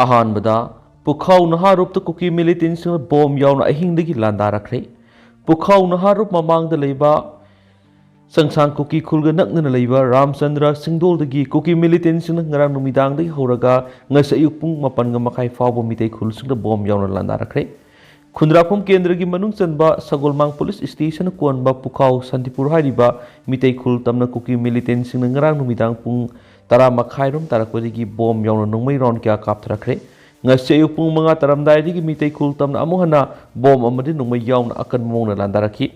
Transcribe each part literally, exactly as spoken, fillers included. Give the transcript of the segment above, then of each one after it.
ꯑꯍꯥꯟꯕꯗ, ꯄꯨꯈꯥꯎ ꯅꯍꯥꯔꯨꯞꯇ ꯀꯨꯀꯤ ꯃꯤꯂꯤꯇꯦꯟꯁꯤꯡꯅ ꯕꯣꯝ ꯌꯥꯎꯅ ꯑꯍꯤꯡꯗꯒꯤ ꯂꯥꯟꯗꯥꯔꯛꯈ꯭ꯔꯦ꯫ ꯄꯨꯈꯥꯎ ꯅꯍꯥꯔꯨꯞ ꯃꯃꯥꯡꯗ ꯂꯩꯕ ꯆꯪꯁꯥꯡ ꯀꯨꯀꯤ ꯈꯨꯜꯒ ꯅꯛꯅꯅ ꯂꯩꯕ ꯔꯥꯝꯆꯟꯗ꯭ꯔ ꯁꯤꯡꯗꯣꯜꯗꯒꯤ ꯀꯨꯀꯤ ꯃꯤꯂꯤꯇꯦꯟꯁꯤꯡꯅ ꯉꯔꯥꯡ ꯅꯨꯃꯤꯗꯥꯡꯗꯒꯤ ꯍꯧꯔꯒ ꯉꯁꯤ ꯑꯌꯨꯛ ꯄꯨꯡ ꯃꯥꯄꯟꯒ ꯃꯈꯥꯏ ꯐꯥꯎꯕ ꯃꯤꯇꯩ ꯈꯨꯜꯁꯤꯡꯗ ꯕꯣꯝ ꯌꯥꯎꯅ ꯂꯥꯟꯗꯥꯔꯛꯈ꯭ꯔꯦ꯫ ꯈꯨꯟꯗ꯭ꯔꯥꯛꯐꯝ ꯀꯦꯟꯗ꯭ꯔꯒꯤ ꯃꯅꯨꯡ ꯆꯟꯕ ꯁꯒꯣꯜꯃꯥꯡ ꯄꯨꯂꯤꯁ ꯁ꯭ꯇꯦꯁꯟ ꯀꯣꯟꯕ ꯄꯨꯈꯥꯎ ꯁꯥꯟꯇꯤꯄꯨꯔ ꯍꯥꯏꯔꯤꯕ ꯃꯤꯇꯩ ꯈꯨꯜ ꯇꯝꯅ ꯀꯨꯀꯤ ꯃꯤꯂꯤꯇꯦꯟꯁꯤꯡꯅ ꯉꯔꯥꯡ ꯅꯨꯃꯤꯗꯥꯡ ꯄꯨꯡ ꯇꯔꯥ ꯃꯈꯥꯏꯔꯣꯝ ꯇꯥꯔꯛꯄꯗꯒꯤ ꯕꯣꯝ ꯌꯥꯎꯅ ꯅꯣꯡꯃꯩ ꯔꯥꯎꯟ ꯀꯌꯥ ꯀꯥꯞꯊꯔꯛꯈ꯭ꯔꯦ꯫ ꯉꯁꯤ ꯑꯌꯨꯛ ꯄꯨꯡ ꯃꯉꯥ ꯇꯥꯔꯝꯗꯥꯏꯗꯒꯤ ꯃꯤꯇꯩ ꯈꯨꯜ ꯇꯝꯅ ꯑꯃꯨꯛ ꯍꯟꯅ ꯕꯣꯝ ꯑꯃꯗꯤ ꯅꯣꯡꯃꯩ ꯌꯥꯎꯅ ꯑꯀꯟꯕ ꯃꯑꯣꯡꯗ ꯂꯥꯟꯗꯥꯔꯛꯈꯤ꯫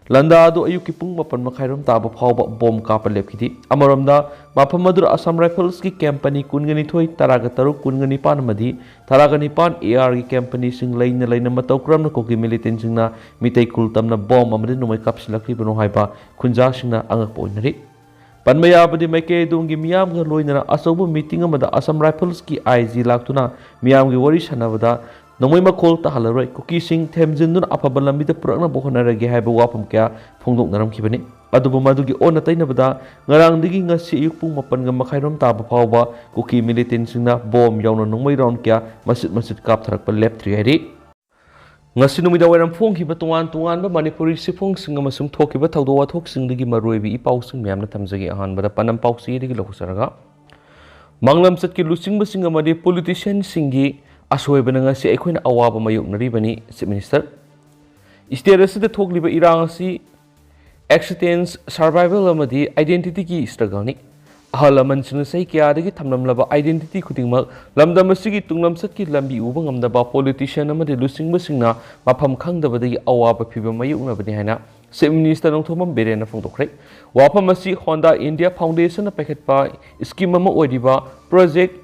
ꯂꯥꯟꯗꯥ ꯑꯗꯨ ꯑꯌꯨꯛꯀꯤ ꯄꯨꯡ ꯃꯥꯄꯟ ꯃꯈꯥꯏꯔꯣꯝ ꯇꯥꯕ ꯐꯥꯎꯕ ꯕꯣꯝ ꯀꯥꯞꯄ ꯂꯦꯞꯈꯤꯗꯦ꯫ ꯑꯃꯔꯣꯝꯗ, ꯃꯐꯝ ꯑꯗꯨꯗ ꯑꯁꯥꯝ ꯔꯥꯏꯐꯜꯁꯀꯤ ꯀꯦꯝꯄꯅꯤ ꯀꯨꯟꯒ ꯅꯤꯊꯣꯏ, ꯇꯔꯥꯒ ꯇꯔꯨꯛ, ꯀꯨꯟꯒ ꯅꯤꯄꯥꯟ ꯑꯃꯗꯤ ꯇꯔꯥꯒ ꯅꯤꯄꯥꯟ AR ꯒꯤ ꯀꯦꯝꯄꯅꯤꯁꯤꯡ ꯂꯩꯅ ꯂꯩꯅ ꯃꯇꯧ ꯀꯔꯝꯅ ꯀꯨꯀꯤ ꯃꯤꯂꯤꯇꯦꯟꯁꯤꯡꯅ ꯃꯤꯇꯩ ꯈꯨꯜ ꯇꯝꯅ ꯕꯣꯝ ꯑꯃꯗꯤ ꯅꯣꯡꯃꯩ ꯀꯥꯞꯁꯤꯜꯂꯛꯂꯤꯕꯅꯣ ꯍꯥꯏꯕ ꯈꯨꯟꯖꯥꯁꯤꯡꯅ ꯑꯉꯛꯄ ꯑꯣꯏꯅꯔꯤ꯫ ꯄꯟꯕ ꯌꯥꯕꯗꯤ, ꯃꯥꯏꯀꯩ ꯑꯗꯣꯝꯒꯤ ꯃꯤꯌꯥꯝꯒ ꯂꯣꯏꯅꯅ ꯑꯆꯧꯕ ꯃꯤꯇꯤꯡ ꯑꯃꯗ ꯑꯁꯥꯝ ꯔꯥꯏꯐꯜꯁꯀꯤ IG ꯂꯥꯛꯇꯨꯅ ꯃꯤꯌꯥꯝꯒꯤ ꯋꯥꯔꯤ ꯁꯥꯟꯅꯕꯗ ꯅꯣꯡꯃꯩ ꯃꯈꯣꯜ ꯇꯥꯍꯜꯂꯔꯣꯏ, ꯀꯨꯀꯤꯁꯤꯡ ꯊꯦꯝꯖꯤꯟꯗꯨꯅ ꯑꯐꯕ ꯂꯝꯕꯤꯗ ꯄꯨꯔꯛꯅꯕ ꯍꯣꯠꯅꯔꯒꯦ ꯍꯥꯏꯕ ꯋꯥꯐꯝ ꯀꯌꯥ ꯐꯣꯡꯗꯣꯛꯅꯔꯝꯈꯤꯕꯅꯤ꯫ ꯑꯗꯨꯕꯨ ꯃꯗꯨꯒꯤ ꯑꯣꯟꯅ ꯇꯩꯅꯕꯗ ꯉꯔꯥꯡꯗꯒꯤ ꯉꯁꯤ ꯑꯌꯨꯛ ꯄꯨꯡ ꯃꯥꯄꯟꯒ ꯃꯈꯥꯏꯔꯣꯝ ꯇꯥꯕ ꯐꯥꯎꯕ ꯀꯨꯀꯤ ꯃꯤꯂꯤꯇꯦꯟꯁꯤꯡꯅ ꯕꯣꯝ ꯌꯥꯎꯅ ꯅꯣꯡꯃꯩ ꯔꯥꯎꯟ ꯀꯌꯥ ꯃꯆꯤꯠ ꯃꯆꯤꯠ ꯀꯥꯞꯊꯔꯛꯄ ꯂꯦꯞꯇ꯭ꯔꯤ ꯍꯥꯏꯔꯤ꯫ ꯉꯁꯤ ꯅꯨꯃꯤꯗꯥꯡ ꯋꯥꯏꯔꯝ ꯐꯣꯡꯈꯤꯕ ꯇꯣꯉꯥꯟ ꯇꯣꯉꯥꯟꯕ ꯃꯅꯤꯄꯨꯔꯤ ꯁꯤꯐꯣꯡꯁꯤꯡ ꯑꯃꯁꯨꯡ ꯊꯣꯛꯈꯤꯕ ꯊꯧꯗꯣꯛ ꯋꯥꯊꯣꯛꯁꯤꯡꯗꯒꯤ ꯃꯔꯨꯑꯣꯏꯕ ꯏ ꯄꯥꯎꯁꯤꯡ ꯃꯌꯥꯝꯅ ꯊꯝꯖꯒꯦ꯫ ꯑꯍꯥꯟꯕꯗ ꯄꯅꯝ ꯄꯥꯎꯆꯦꯗꯒꯤ ꯂꯧꯖꯔꯒ, ꯃꯥꯡꯂꯝꯆꯠꯀꯤ ꯂꯨꯆꯤꯡꯕꯁꯤꯡ ꯑꯃꯗꯤ ꯄꯣꯂꯤꯇꯤꯁꯤꯌꯟꯁꯤꯡꯒꯤ ꯑꯁꯣꯏꯕꯅ ꯉꯁꯤ ꯑꯩꯈꯣꯏꯅ ꯑꯋꯥꯕ ꯃꯥꯌꯣꯛꯅꯔꯤꯕꯅꯤ, Chief Minister꯫ ꯁ꯭ꯇꯦꯠ ꯑꯁꯤꯗ ꯊꯣꯛꯂꯤꯕ ꯏꯔꯥꯡ ꯑꯁꯤ ꯑꯦꯛꯁꯤꯁꯇꯦꯟꯁ, ꯁꯔꯚꯥꯏꯚꯦꯜ ꯑꯃꯗꯤ ꯑꯥꯏꯗꯦꯟꯇꯤꯇꯤꯒꯤ ꯁ꯭ꯇ꯭ꯔꯒꯜꯅꯤ꯫ ꯑꯍꯜ ꯂꯃꯟꯁꯤꯡꯅ ꯆꯍꯤ ꯀꯌꯥꯗꯒꯤ ꯊꯝꯂꯝꯂꯕ ꯑꯥꯏꯗꯦꯟꯇꯤꯇꯤ ꯈꯨꯗꯤꯡꯃꯛ ꯂꯝꯗꯝ ꯑꯁꯤꯒꯤ ꯇꯨꯡꯂꯝꯆꯠꯀꯤ ꯂꯝꯕꯤ ꯎꯕ ꯉꯝꯗꯕ ꯄꯣꯂꯤꯇꯤꯁꯤꯌꯟ ꯑꯃꯗꯤ ꯂꯨꯆꯤꯡꯕꯁꯤꯡꯅ ꯃꯐꯝ ꯈꯪꯗꯕꯗꯒꯤ ꯑꯋꯥꯕ ꯐꯤꯚꯝ ꯃꯥꯌꯣꯛꯅꯕꯅꯤ ꯍꯥꯏꯅ Chief Minister ꯅꯣꯡꯊꯣꯝꯕꯝ ꯕꯤꯔꯦꯟꯅ ꯐꯣꯡꯗꯣꯛꯈ꯭ꯔꯦ꯫ ꯋꯥꯐꯝ ꯑꯁꯤ ꯍꯣꯟꯗꯥ ꯏꯟꯗꯤꯌꯥ ꯐꯥꯎꯟꯗꯦꯁꯟꯅ ꯄꯥꯏꯈꯠꯄ ꯁ꯭ꯀꯤꯝ ꯑꯃ ꯑꯣꯏꯔꯤꯕ ꯄ꯭ꯔꯣꯖꯦꯛ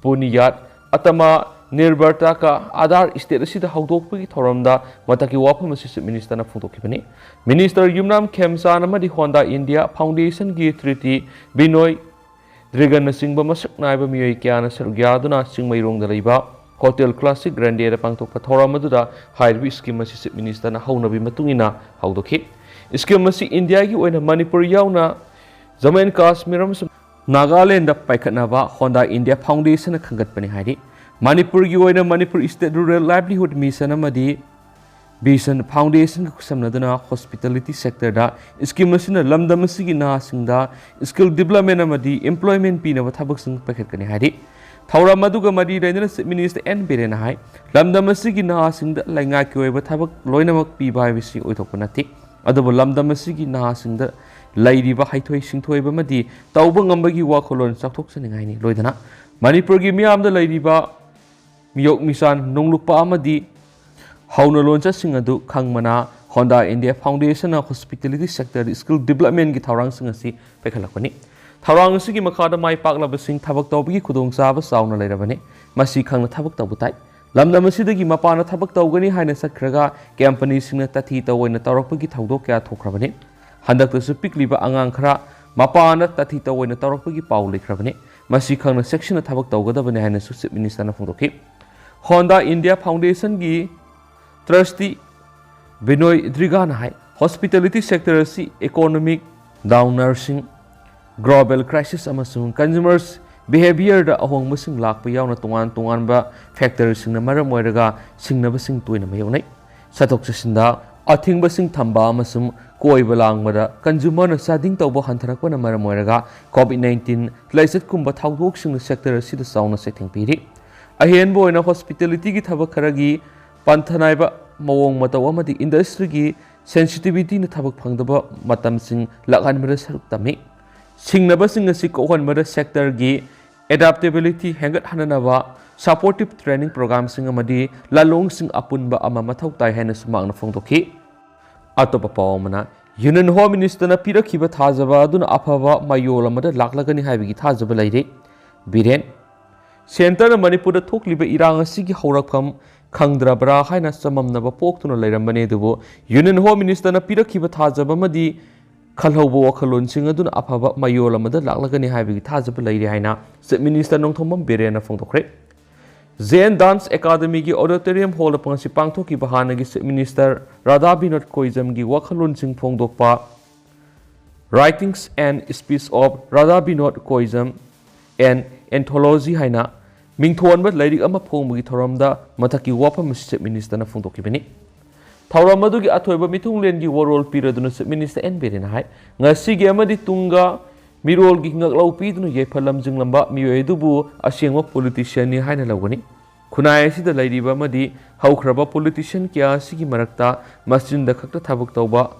ꯕꯨꯅꯤꯌꯥꯗ ꯑꯇꯃꯥ ꯅꯤꯔꯚꯔꯇꯥ ꯀꯥ ꯑꯥꯙꯥꯔ ꯁ꯭ꯇꯦꯠ ꯑꯁꯤꯗ ꯍꯧꯗꯣꯛꯄꯒꯤ ꯊꯧꯔꯝꯗ ꯃꯊꯛꯀꯤ ꯋꯥꯐꯝ ꯑꯁꯤ Chief Minister ꯅ ꯐꯣꯡꯗꯣꯛꯈꯤꯕꯅꯤ꯫ Minister ꯌꯨꯝꯅꯥꯝ ꯈꯦꯝꯆꯥꯟ ꯑꯃꯗꯤ ꯍꯣꯟꯗꯥ ꯏꯟꯗꯤꯌꯥ ꯐꯥꯎꯟꯗꯦꯁꯟꯒꯤ ꯇ꯭ꯔꯤꯇꯤ ꯕꯤꯅꯣꯏ ꯗ꯭ꯔꯤꯒꯟꯅꯆꯤꯡꯕ ꯃꯁꯛ ꯅꯥꯏꯕ ꯃꯤꯑꯣꯏ ꯀꯌꯥꯅ ꯁꯔꯨꯛ ꯌꯥꯗꯨꯅ ꯆꯤꯡꯃꯩꯔꯣꯡꯗ ꯂꯩꯕ ꯍꯣꯇꯦꯜ ꯀ꯭ꯂꯥꯁꯤꯛ ꯒ꯭ꯔꯥꯟꯗꯦꯗ ꯄꯥꯡꯊꯣꯛꯄ ꯊꯧꯔꯝ ꯑꯗꯨꯗ ꯍꯥꯏꯔꯤꯕ ꯁ꯭ꯀꯤꯝ ꯑꯁꯤ Chief Minister ꯅ ꯍꯧꯅꯕꯤ ꯃꯇꯨꯡ ꯏꯟꯅ ꯍꯧꯗꯣꯛꯈꯤ꯫ ꯁ꯭ꯀꯤꯝ ꯑꯁꯤ ꯏꯟꯗꯤꯌꯥꯒꯤ ꯑꯣꯏꯅ ꯃꯅꯤꯄꯨꯔ ꯌꯥꯎꯅ ꯖꯝꯃꯨ ꯑꯦꯟ ꯀꯥꯁꯃꯤꯔ ꯑꯃꯁꯨꯡ ꯅꯥꯒꯥꯂꯦꯟꯗ ꯄꯥꯏꯈꯠꯅꯕ ꯍꯣꯟꯗꯥ ꯏꯟꯗꯤꯌꯥ ꯐꯥꯎꯟꯗꯦꯁꯟꯅ ꯈꯟꯒꯠꯄꯅꯤ ꯍꯥꯏꯔꯤ꯫ ꯃꯅꯤꯄꯨꯔꯒꯤ ꯑꯣꯏꯅ ꯃꯅꯤꯄꯨꯔ ꯁ꯭ꯇꯦꯠ ꯔꯨꯔꯦꯜ ꯂꯥꯏꯚꯂꯤꯍꯨꯗ ꯃꯤꯁꯟ ꯑꯃꯗꯤ ꯚꯤꯖꯟ ꯐꯥꯎꯟꯗꯦꯁꯟꯒ ꯈꯨꯠꯁꯝꯅꯗꯨꯅ ꯍꯣꯁꯄꯤꯇꯥꯂꯤꯇꯤ ꯁꯦꯛꯇꯔꯗ ꯁ꯭ꯀꯤꯝ ꯑꯁꯤꯅ ꯂꯝꯗꯝ ꯑꯁꯤꯒꯤ ꯅꯍꯥꯁꯤꯡꯗ ꯁ꯭ꯀꯤꯜ ꯗꯤꯕ꯭ꯂꯞꯃꯦꯟ ꯑꯃꯗꯤ ꯑꯦꯝꯄ꯭ꯂꯣꯏꯃꯦꯟ ꯄꯤꯅꯕ ꯊꯕꯛꯁꯤꯡ ꯄꯥꯏꯈꯠꯀꯅꯤ ꯍꯥꯏꯔꯤ꯫ ꯊꯧꯔꯝ ꯑꯗꯨꯒ ꯃꯔꯤ ꯂꯩꯅꯅ ꯆꯤꯐ ꯃꯤꯅꯤꯁꯇꯔ ꯑꯦꯟ ꯕꯤꯔꯦꯟꯅ ꯍꯥꯏ, ꯂꯝꯗꯝ ꯑꯁꯤꯒꯤ ꯅꯍꯥꯁꯤꯡꯗ ꯂꯩꯉꯥꯛꯀꯤ ꯑꯣꯏꯕ ꯊꯕꯛ ꯂꯣꯏꯅꯃꯛ ꯄꯤꯕ ꯍꯥꯏꯕꯁꯤ ꯑꯣꯏꯊꯣꯛꯄ ꯅꯠꯇꯦ, ꯑꯗꯨꯕꯨ ꯂꯝꯗꯝ ꯑꯁꯤꯒꯤ ꯅꯍꯥꯁꯤꯡꯗ ꯂꯩꯔꯤꯕ ꯍꯩꯊꯣꯏ ꯁꯤꯡꯊꯣꯏꯕ ꯑꯃꯗꯤ ꯇꯧꯕ ꯉꯝꯕꯒꯤ ꯋꯥꯈꯜꯂꯣꯟ ꯆꯥꯎꯊꯣꯛꯆꯅꯤꯡꯉꯥꯏꯅꯤ꯫ ꯂꯣꯏꯗꯅ ꯃꯅꯤꯄꯨꯔꯒꯤ ꯃꯤꯌꯥꯝꯗ ꯂꯩꯔꯤꯕ ꯃꯤꯌꯣꯛ ꯃꯤꯆꯥꯟ ꯅꯣꯡꯂꯨꯛꯄ ꯑꯃꯗꯤ ꯍꯧꯅ ꯂꯣꯟꯆꯠꯁꯤꯡ ꯑꯗꯨ ꯈꯪꯕꯅ ꯍꯣꯟꯗꯥ ꯏꯟꯗꯤꯌꯥ ꯐꯥꯎꯟꯗꯦꯁꯟꯅ ꯍꯣꯁꯄꯤꯇꯥꯂꯤꯇꯤ ꯁꯦꯛꯇꯔꯗ ꯁ꯭ꯀꯤꯜ ꯗꯤꯕ꯭ꯂꯞꯃꯦꯟꯒꯤ ꯊꯧꯔꯥꯡꯁꯤꯡ ꯑꯁꯤ ꯄꯥꯏꯈꯠꯂꯛꯄꯅꯤ꯫ ꯊꯧꯔꯥꯡ ꯑꯁꯤꯒꯤ ꯃꯈꯥꯗ ꯃꯥꯏ ꯄꯥꯛꯂꯕꯁꯤꯡ ꯊꯕꯛ ꯇꯧꯕꯒꯤ ꯈꯨꯗꯣꯡꯆꯥꯕ ꯆꯥꯎꯅ ꯂꯩꯔꯕꯅꯤ꯫ ꯃꯁꯤ ꯈꯪꯅ ꯊꯕꯛ ꯇꯧꯕ ꯇꯥꯏ꯫ ꯂꯝꯗꯝ ꯑꯁꯤꯗꯒꯤ ꯃꯄꯥꯟꯗ ꯊꯕꯛ ꯇꯧꯒꯅꯤ ꯍꯥꯏꯅ ꯆꯠꯈ꯭ꯔꯒ ꯀꯝꯄꯅꯤꯁꯤꯡꯅ ꯇꯥꯊꯤ ꯇꯧꯑꯣꯏꯅ ꯇꯧꯔꯛꯄꯒꯤ ꯊꯧꯗꯣꯛ ꯀꯌꯥ ꯊꯣꯛꯈ꯭ꯔꯕꯅꯤ꯫ ꯍꯟꯗꯛꯇꯁꯨ ꯄꯤꯛꯂꯤꯕ ꯑꯉꯥꯡ ꯈꯔ ꯃꯄꯥꯟꯗ ꯇꯥꯊꯤ ꯇꯧꯑꯣꯏꯅ ꯇꯧꯔꯛꯄꯒꯤ ꯄꯥꯎ ꯂꯩꯈ꯭ꯔꯕꯅꯤ꯫ ꯃꯁꯤ ꯈꯪꯅ ꯆꯦꯛꯁꯤꯟꯅ ꯊꯕꯛ ꯇꯧꯒꯗꯕꯅꯤ ꯍꯥꯏꯅꯁꯨ ꯆꯤꯐ ꯃꯤꯅꯤꯁꯇꯔꯅ ꯐꯣꯡꯗꯣꯛꯈꯤ꯫ ꯍꯣꯟꯗꯥ ꯏꯟꯗꯤꯌꯥ ꯐꯥꯎꯟꯗꯦꯁꯟꯒꯤ ꯇ꯭ꯔꯁꯇꯤ ꯕꯤꯅꯣꯏ ꯗ꯭ꯔꯤꯒꯥꯅ ꯍꯥꯏ, ꯍꯣꯁꯄꯤꯇꯥꯂꯤꯇꯤ ꯁꯦꯛꯇꯔ ꯑꯁꯤ ꯏꯀꯣꯅꯣꯃꯤꯛ ꯗꯥꯎꯟꯅꯔꯁꯤꯡ, ꯒ꯭ꯂꯣꯕꯦꯜ ꯀ꯭ꯔꯥꯏꯁꯤꯁ ꯑꯃꯁꯨꯡ ꯀꯟꯖꯨꯃꯔꯁ ꯕꯤꯍꯦꯕꯤꯌꯔꯗ ꯑꯍꯣꯡꯕꯁꯤꯡ ꯂꯥꯛꯄ ꯌꯥꯎꯅ ꯇꯣꯉꯥꯟ ꯇꯣꯉꯥꯟꯕ ꯐꯦꯛꯇꯔꯁꯤꯡꯅ ꯃꯔꯝ ꯑꯣꯏꯔꯒ ꯁꯤꯡꯅꯕꯁꯤꯡ ꯇꯣꯏꯅ ꯃꯥꯌꯣꯛꯅꯩ꯫ ꯆꯠꯊꯣꯛ ꯆꯠꯁꯤꯟꯗ ꯑꯊꯤꯡꯕꯁꯤꯡ ꯊꯝꯕ ꯑꯃꯁꯨꯡ ꯀꯣꯏꯕ ꯂꯥꯡꯕꯗ ꯀꯟꯖꯨꯃꯔꯅ ꯆꯥꯗꯤꯡ ꯇꯧꯕ ꯍꯟꯊꯔꯛꯄꯅ ꯃꯔꯝ ꯑꯣꯏꯔꯒ ꯀꯣꯚꯤꯗ ꯅꯥꯏꯟꯇꯤꯟ ꯂꯥꯏꯆꯠꯀꯨꯝꯕ ꯊꯧꯗꯣꯛꯁꯤꯡꯅ ꯁꯦꯛꯇꯔ ꯑꯁꯤꯗ ꯆꯥꯎꯅ ꯆꯩꯊꯦꯡ ꯄꯤꯔꯤ꯫ ꯑꯍꯦꯟꯕ ꯑꯣꯏꯅ ꯍꯣꯁꯄꯤꯇꯥꯂꯤꯇꯤꯒꯤ ꯊꯕꯛ ꯈꯔꯒꯤ ꯄꯟꯊꯅꯥꯏꯕ ꯃꯑꯣꯡ ꯃꯇꯧ ꯑꯃꯗꯤ ꯏꯟꯗꯁꯇ꯭ꯔꯤꯒꯤ ꯁꯦꯟꯁꯤꯇꯤꯚꯤꯇꯤꯅ ꯊꯕꯛ ꯐꯪꯗꯕ ꯃꯇꯝꯁꯤꯡ ꯂꯥꯛꯍꯟꯕꯗ ꯁꯔꯨꯛ ꯇꯝꯃꯤ꯫ ꯁꯤꯡꯅꯕꯁꯤꯡ ꯑꯁꯤ ꯀꯣꯛꯍꯟꯕꯗ ꯁꯦꯛꯇꯔꯒꯤ ꯑꯦꯗꯥꯞꯇꯦꯕꯤꯂꯤꯇꯤ ꯍꯦꯟꯒꯠꯍꯟꯅꯅꯕ ꯁꯄꯣꯔꯇꯤꯞ ꯇ꯭ꯔꯦꯅꯤꯡ ꯄ꯭ꯔꯣꯒ꯭ꯔꯥꯝꯁꯤꯡ ꯑꯃꯗꯤ ꯂꯥꯂꯣꯡꯁꯤꯡ ꯑꯄꯨꯟꯕ ꯑꯃ ꯃꯊꯧ ꯇꯥꯏ ꯍꯥꯏꯅꯁꯨ ꯃꯍꯥꯛꯅ ꯐꯣꯡꯗꯣꯛꯈꯤ꯫ ꯑꯇꯣꯞꯄ ꯄꯥꯎ ꯑꯃꯅ, ꯌꯨꯅꯤꯌꯟ ꯍꯣꯝ ꯃꯤꯅꯤꯁꯇꯔꯅ ꯄꯤꯔꯛꯈꯤꯕ ꯊꯥꯖꯕ ꯑꯗꯨꯅ ꯑꯐꯕ ꯃꯌꯣꯜ ꯑꯃꯗ ꯂꯥꯛꯂꯒꯅꯤ ꯍꯥꯏꯕꯒꯤ ꯊꯥꯖꯕ ꯂꯩꯔꯤ꯫ ꯕꯤꯔꯦꯟ, ꯁꯦꯟꯇꯔꯅ ꯃꯅꯤꯄꯨꯔꯗ ꯊꯣꯛꯂꯤꯕ ꯏꯔꯥꯡ ꯑꯁꯤꯒꯤ ꯍꯧꯔꯛꯐꯝ ꯈꯪꯗ꯭ꯔꯕ꯭ꯔꯥ ꯍꯥꯏꯅ ꯆꯃꯝꯅꯕ ꯄꯣꯛꯇꯨꯅ ꯂꯩꯔꯝꯕꯅꯤ, ꯑꯗꯨꯕꯨ ꯌꯨꯅꯤꯌꯟ ꯍꯣꯝ ꯃꯤꯅꯤꯁꯇꯔꯅ ꯄꯤꯔꯛꯈꯤꯕ ꯊꯥꯖꯕ ꯑꯃꯗꯤ ꯈꯜꯍꯧꯕ ꯋꯥꯈꯜꯂꯣꯟꯁꯤꯡ ꯑꯗꯨꯅ ꯑꯐꯕ ꯃꯌꯣꯜ ꯑꯃꯗ ꯂꯥꯛꯂꯒꯅꯤ ꯍꯥꯏꯕꯒꯤ ꯊꯥꯖꯕ ꯂꯩꯔꯤ ꯍꯥꯏꯅ ꯆꯤꯐ ꯃꯤꯅꯤꯁꯇꯔ ꯅꯣꯡꯊꯣꯝꯕꯝ ꯕꯤꯔꯦꯟꯅ ꯐꯣꯡꯗꯣꯛꯈ꯭ꯔꯦ꯫ ꯖꯦꯟ ꯗꯥꯟꯁ ꯑꯦꯀꯥꯗꯃꯤꯒꯤ ꯑꯣꯗꯤꯇꯣꯔꯤꯌꯝ ꯍꯣꯜꯗ ꯉꯁꯤ ꯄꯥꯡꯊꯣꯛꯈꯤꯕ ꯍꯥꯟꯅꯒꯤ ꯆꯤꯐ ꯃꯤꯅꯤꯁꯇꯔ ꯔꯥꯙꯥ ꯕꯤꯅꯣꯗ ꯀꯣꯏꯖꯝꯒꯤ ꯋꯥꯈꯜꯂꯣꯟꯁꯤꯡ ꯐꯣꯡꯗꯣꯛꯄ Writings and Speech of Radha Binod Koijam, an Anthology ꯍꯥꯏꯅ ꯃꯤꯡꯊꯣꯟꯕ ꯂꯥꯏꯔꯤꯛ ꯑꯃ ꯐꯣꯡꯕꯒꯤ ꯊꯧꯔꯝꯗ ꯃꯊꯛꯀꯤ ꯋꯥꯐꯝ ꯑꯁꯤ Chief Minister ꯅ ꯐꯣꯡꯗꯣꯛꯈꯤꯕꯅꯤ꯫ ꯊꯧꯔꯝ ꯑꯗꯨꯒꯤ ꯑꯊꯣꯏꯕ ꯃꯤꯊꯨꯡꯂꯦꯟꯒꯤ ꯋꯥꯔꯣꯜ ꯄꯤꯔꯗꯨꯅ Chief Minister ꯑꯦꯟ ꯕꯤꯔꯦꯟꯅ ꯍꯥꯏ, ꯉꯁꯤꯒꯤ ꯑꯃꯗꯤ ꯇꯨꯡꯒ ꯃꯤꯔꯣꯜꯒꯤ ꯉꯛꯂꯧ ꯄꯤꯗꯨꯅ ꯌꯥꯏꯐ ꯂꯝꯖꯤꯡꯂꯝꯕ ꯃꯤꯑꯣꯏ ꯑꯗꯨꯕꯨ ꯑꯁꯦꯡꯕ politician ꯅꯤ ꯍꯥꯏꯅ ꯂꯧꯒꯅꯤ꯫ ꯈꯨꯟꯅꯥꯏ ꯑꯁꯤꯗ ꯂꯩꯔꯤꯕ ꯑꯃꯗꯤ ꯍꯧꯈ꯭ꯔꯕ politician ꯀꯌꯥ ꯑꯁꯤꯒꯤ ꯃꯔꯛꯇ ꯃꯆꯤꯟꯗ ꯈꯛꯇ ꯊꯕꯛ ꯇꯧꯕ,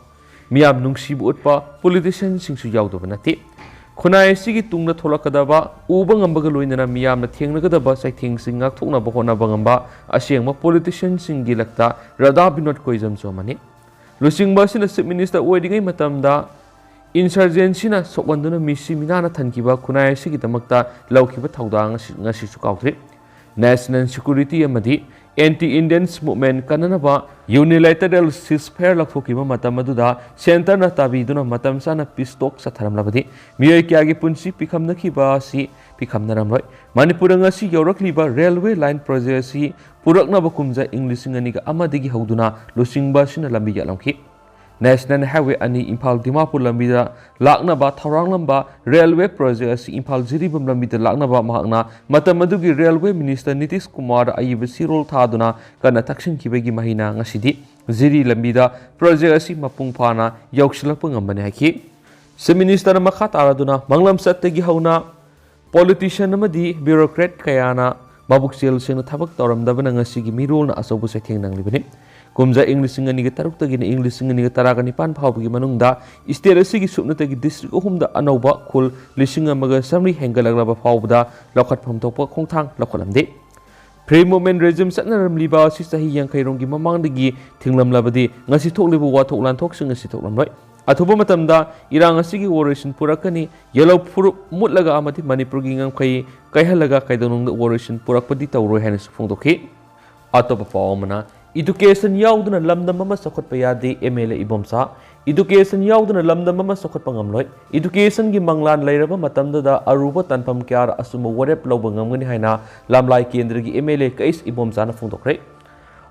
ꯃꯤꯌꯥꯝ ꯅꯨꯡꯁꯤꯕ ꯎꯠꯄ politician ꯁꯤꯡꯁꯨ ꯌꯥꯎꯗꯕ ꯅꯠꯇꯦ꯫ ꯈꯨꯟꯅꯥꯏ ꯑꯁꯤꯒꯤ ꯇꯨꯡꯗ ꯊꯣꯛꯂꯛꯀꯗꯕ, ꯎꯕ ꯉꯝꯕꯒ ꯂꯣꯏꯅꯅ ꯃꯤꯌꯥꯝꯅ ꯊꯦꯡꯅꯒꯗꯕ ꯆꯩꯊꯦꯡꯁꯤꯡ ꯉꯥꯛꯊꯣꯛꯅꯕ ꯍꯣꯠꯅꯕ ꯉꯝꯕ ꯑꯁꯦꯡꯕ politician ꯁꯤꯡꯒꯤ ꯂꯛꯇ ꯔꯥꯙꯥ ꯕꯤꯅꯣꯗ ꯀꯣꯏꯖꯝꯁꯨ ꯑꯃꯅꯤ꯫ ꯂꯨꯆꯤꯡꯕ ꯑꯁꯤꯅ Chief Minister ꯑꯣꯏꯔꯤꯉꯩ ꯃꯇꯝꯗ insurgency ꯅ ꯁꯣꯛꯍꯟꯗꯨꯅ ꯃꯤꯁꯤ ꯃꯤꯅꯥꯅ ꯊꯟꯈꯤꯕ ꯈꯨꯟꯅꯥꯏ ꯑꯁꯤꯒꯤꯗꯃꯛꯇ ꯂꯧꯈꯤꯕ ꯊꯧꯗꯥꯡ ꯑꯁꯤ ꯉꯁꯤꯁꯨ ꯀꯥꯎꯗ꯭ꯔꯤ꯫ National security ꯑꯃꯗꯤ anti-insurgency movement ꯀꯟꯅꯅꯕ unilateral ceasefire ꯂꯧꯊꯣꯛꯈꯤꯕ ꯃꯇꯝ ꯑꯗꯨꯗ centre ꯅ ꯇꯥꯕꯤꯗꯨꯅ ꯃꯇꯝ ꯆꯥꯅ peace talk ꯆꯠꯊꯔꯝꯂꯕꯗꯤ ꯃꯤꯑꯣꯏ ꯀꯌꯥꯒꯤ ꯄꯨꯟꯁꯤ ꯄꯤꯈꯝꯅꯈꯤꯕ ꯑꯁꯤ ꯄꯤꯈꯝꯅꯔꯝꯂꯣꯏ꯫ ꯃꯅꯤꯄꯨꯔꯗ ꯉꯁꯤ ꯌꯧꯔꯛꯂꯤꯕ railway line project ꯑꯁꯤ ꯄꯨꯔꯛꯅꯕ ꯀꯨꯝꯖꯥ ꯏꯪ ꯂꯤꯁꯤꯡ ꯑꯅꯤꯒ ꯑꯃꯗꯒꯤ ꯍꯧꯗꯨꯅ ꯂꯨꯆꯤꯡꯕ ꯑꯁꯤꯅ ꯂꯝꯕꯤ ꯌꯥꯠꯂꯝꯈꯤ꯫ National Highway ꯑꯅꯤ ꯏꯝꯐꯥꯜ ꯗꯤꯃꯥꯄꯨꯔ ꯂꯝꯕꯤꯗ ꯂꯥꯛꯅꯕ ꯊꯧꯔꯥꯡꯂꯝꯕ railway project ꯑꯁꯤ ꯏꯝꯐꯥꯜ ꯖꯤꯔꯤꯕꯥꯝ ꯂꯝꯕꯤꯗ ꯂꯥꯛꯅꯕ ꯃꯍꯥꯛꯅ ꯃꯇꯝ ꯑꯗꯨꯒꯤ railway minister ꯅꯤꯇꯤꯁ ꯀꯨꯃꯥꯔꯗ ꯑꯏꯕ ꯆꯦꯔꯣꯜ ꯊꯥꯗꯨꯅ ꯀꯟꯅ ꯇꯛꯁꯤꯟꯈꯤꯕꯒꯤ ꯃꯍꯩꯅ ꯉꯁꯤꯗꯤ ꯖꯤꯔꯤ ꯂꯝꯕꯤꯗ project ꯑꯁꯤ ꯃꯄꯨꯡ ꯐꯥꯅ ꯌꯧꯁꯤꯜꯂꯛꯄ ꯉꯝꯕꯅꯤ ꯍꯥꯏꯈꯤ꯫ Chief Minister ꯅ ꯃꯈꯥ ꯇꯥꯔꯗꯨꯅ ꯃꯪꯂꯝꯆꯠꯇꯒꯤ ꯍꯧꯅ politician ꯑꯃꯗꯤ bureaucrat ꯀꯌꯥꯅ ꯃꯕꯨꯛꯆꯦꯜ ꯁꯦꯡꯅ ꯊꯕꯛ ꯇꯧꯔꯝꯗꯕꯅ ꯉꯁꯤꯒꯤ ꯃꯤꯔꯣꯜꯅ ꯑꯆꯧꯕ ꯆꯩꯊꯦꯡ ꯅꯪꯂꯤꯕꯅꯤ꯫ ꯀꯨꯝꯖꯥ ꯏꯪ ꯂꯤꯁꯤꯡ ꯑꯅꯤꯒ ꯇꯔꯨꯛꯇꯒꯤꯅ ꯏꯪ ꯂꯤꯁꯤꯡ ꯑꯅꯤꯒ ꯇꯔꯥꯒ ꯅꯤꯄꯥꯟ ꯐꯥꯎꯕꯒꯤ ꯃꯅꯨꯡꯗ state ꯑꯁꯤꯒꯤ ꯁꯨꯞꯅꯇꯒꯤ district ꯑꯍꯨꯝꯗ ꯑꯅꯧꯕ ꯈꯨꯜ ꯂꯤꯁꯤꯡ ꯑꯃꯒ ꯆꯥꯃꯔꯤ ꯍꯦꯟꯒꯠꯂꯛꯂꯕ ꯐꯥꯎꯕꯗ ꯂꯧꯈꯠꯐꯝ ꯊꯣꯛꯄ ꯈꯣꯡꯊꯥꯡ ꯂꯧꯈꯠꯂꯝꯗꯦ꯫ Free Movement regime ꯆꯠꯅꯔꯝꯂꯤꯕ ꯑꯁꯤ ꯆꯍꯤ ꯌꯥꯡꯈꯩ ꯔꯣꯝꯒꯤ ꯃꯃꯥꯡꯗꯒꯤ ꯊꯤꯡꯂꯝꯂꯕꯗꯤ ꯉꯁꯤ ꯊꯣꯛꯂꯤꯕ ꯋꯥꯊꯣꯛ ꯂꯥꯟꯊꯣꯛꯁꯤꯡ ꯑꯁꯤ ꯊꯣꯛꯂꯝꯂꯣꯏ꯫ ꯑꯊꯨꯕ ꯃꯇꯝꯗ ꯏꯔꯥꯡ ꯑꯁꯤꯒꯤ ꯋꯥꯔꯣꯏꯁꯤꯟ ꯄꯨꯔꯛꯀꯅꯤ꯫ ꯌꯦꯜꯂꯧ ꯐꯨꯔꯨꯞ ꯃꯨꯠꯂꯒ ꯑꯃꯗꯤ ꯃꯅꯤꯄꯨꯔꯒꯤ ꯉꯝꯈꯩ ꯀꯥꯏꯍꯜꯂꯒ ꯀꯩꯗꯧꯅꯨꯡꯗ ꯋꯥꯔꯣꯏꯁꯤꯟ ꯄꯨꯔꯛꯄꯗꯤ ꯇꯧꯔꯣꯏ ꯍꯥꯏꯅꯁꯨ ꯐꯣꯡꯗꯣꯛꯈꯤ꯫ ꯑꯇꯣꯞꯄ ꯄꯥꯎ ꯑꯃꯅ, education ꯌꯥꯎꯗꯅ ꯂꯝꯗꯝ ꯑꯃ ꯆꯥꯎꯈꯠꯄ ꯌꯥꯗꯦ, M L A Ibomcha. Education ꯌꯥꯎꯗꯅ ꯂꯝꯗꯝ ꯑꯃ ꯆꯥꯎꯈꯠꯄ ꯉꯝꯂꯣꯏ꯫ Education ꯒꯤ ꯃꯪꯂꯥꯟ ꯂꯩꯔꯕ ꯃꯇꯝꯗꯨꯗ ꯑꯔꯨꯕ ꯇꯥꯟꯐꯝ ꯀꯌꯥꯗ ꯑꯆꯨꯝꯕ ꯋꯥꯔꯦꯞ ꯂꯧꯕ ꯉꯝꯒꯅꯤ ꯍꯥꯏꯅ ꯂꯝꯂꯥꯏ ꯀꯦꯟꯗ꯭ꯔꯒꯤ ꯑꯦꯝ ꯑꯦꯜ ꯑꯦ ꯀꯩꯁ ꯏꯕꯣꯝꯆꯥꯅ ꯐꯣꯡꯗꯣꯛꯈ꯭ꯔꯦ꯫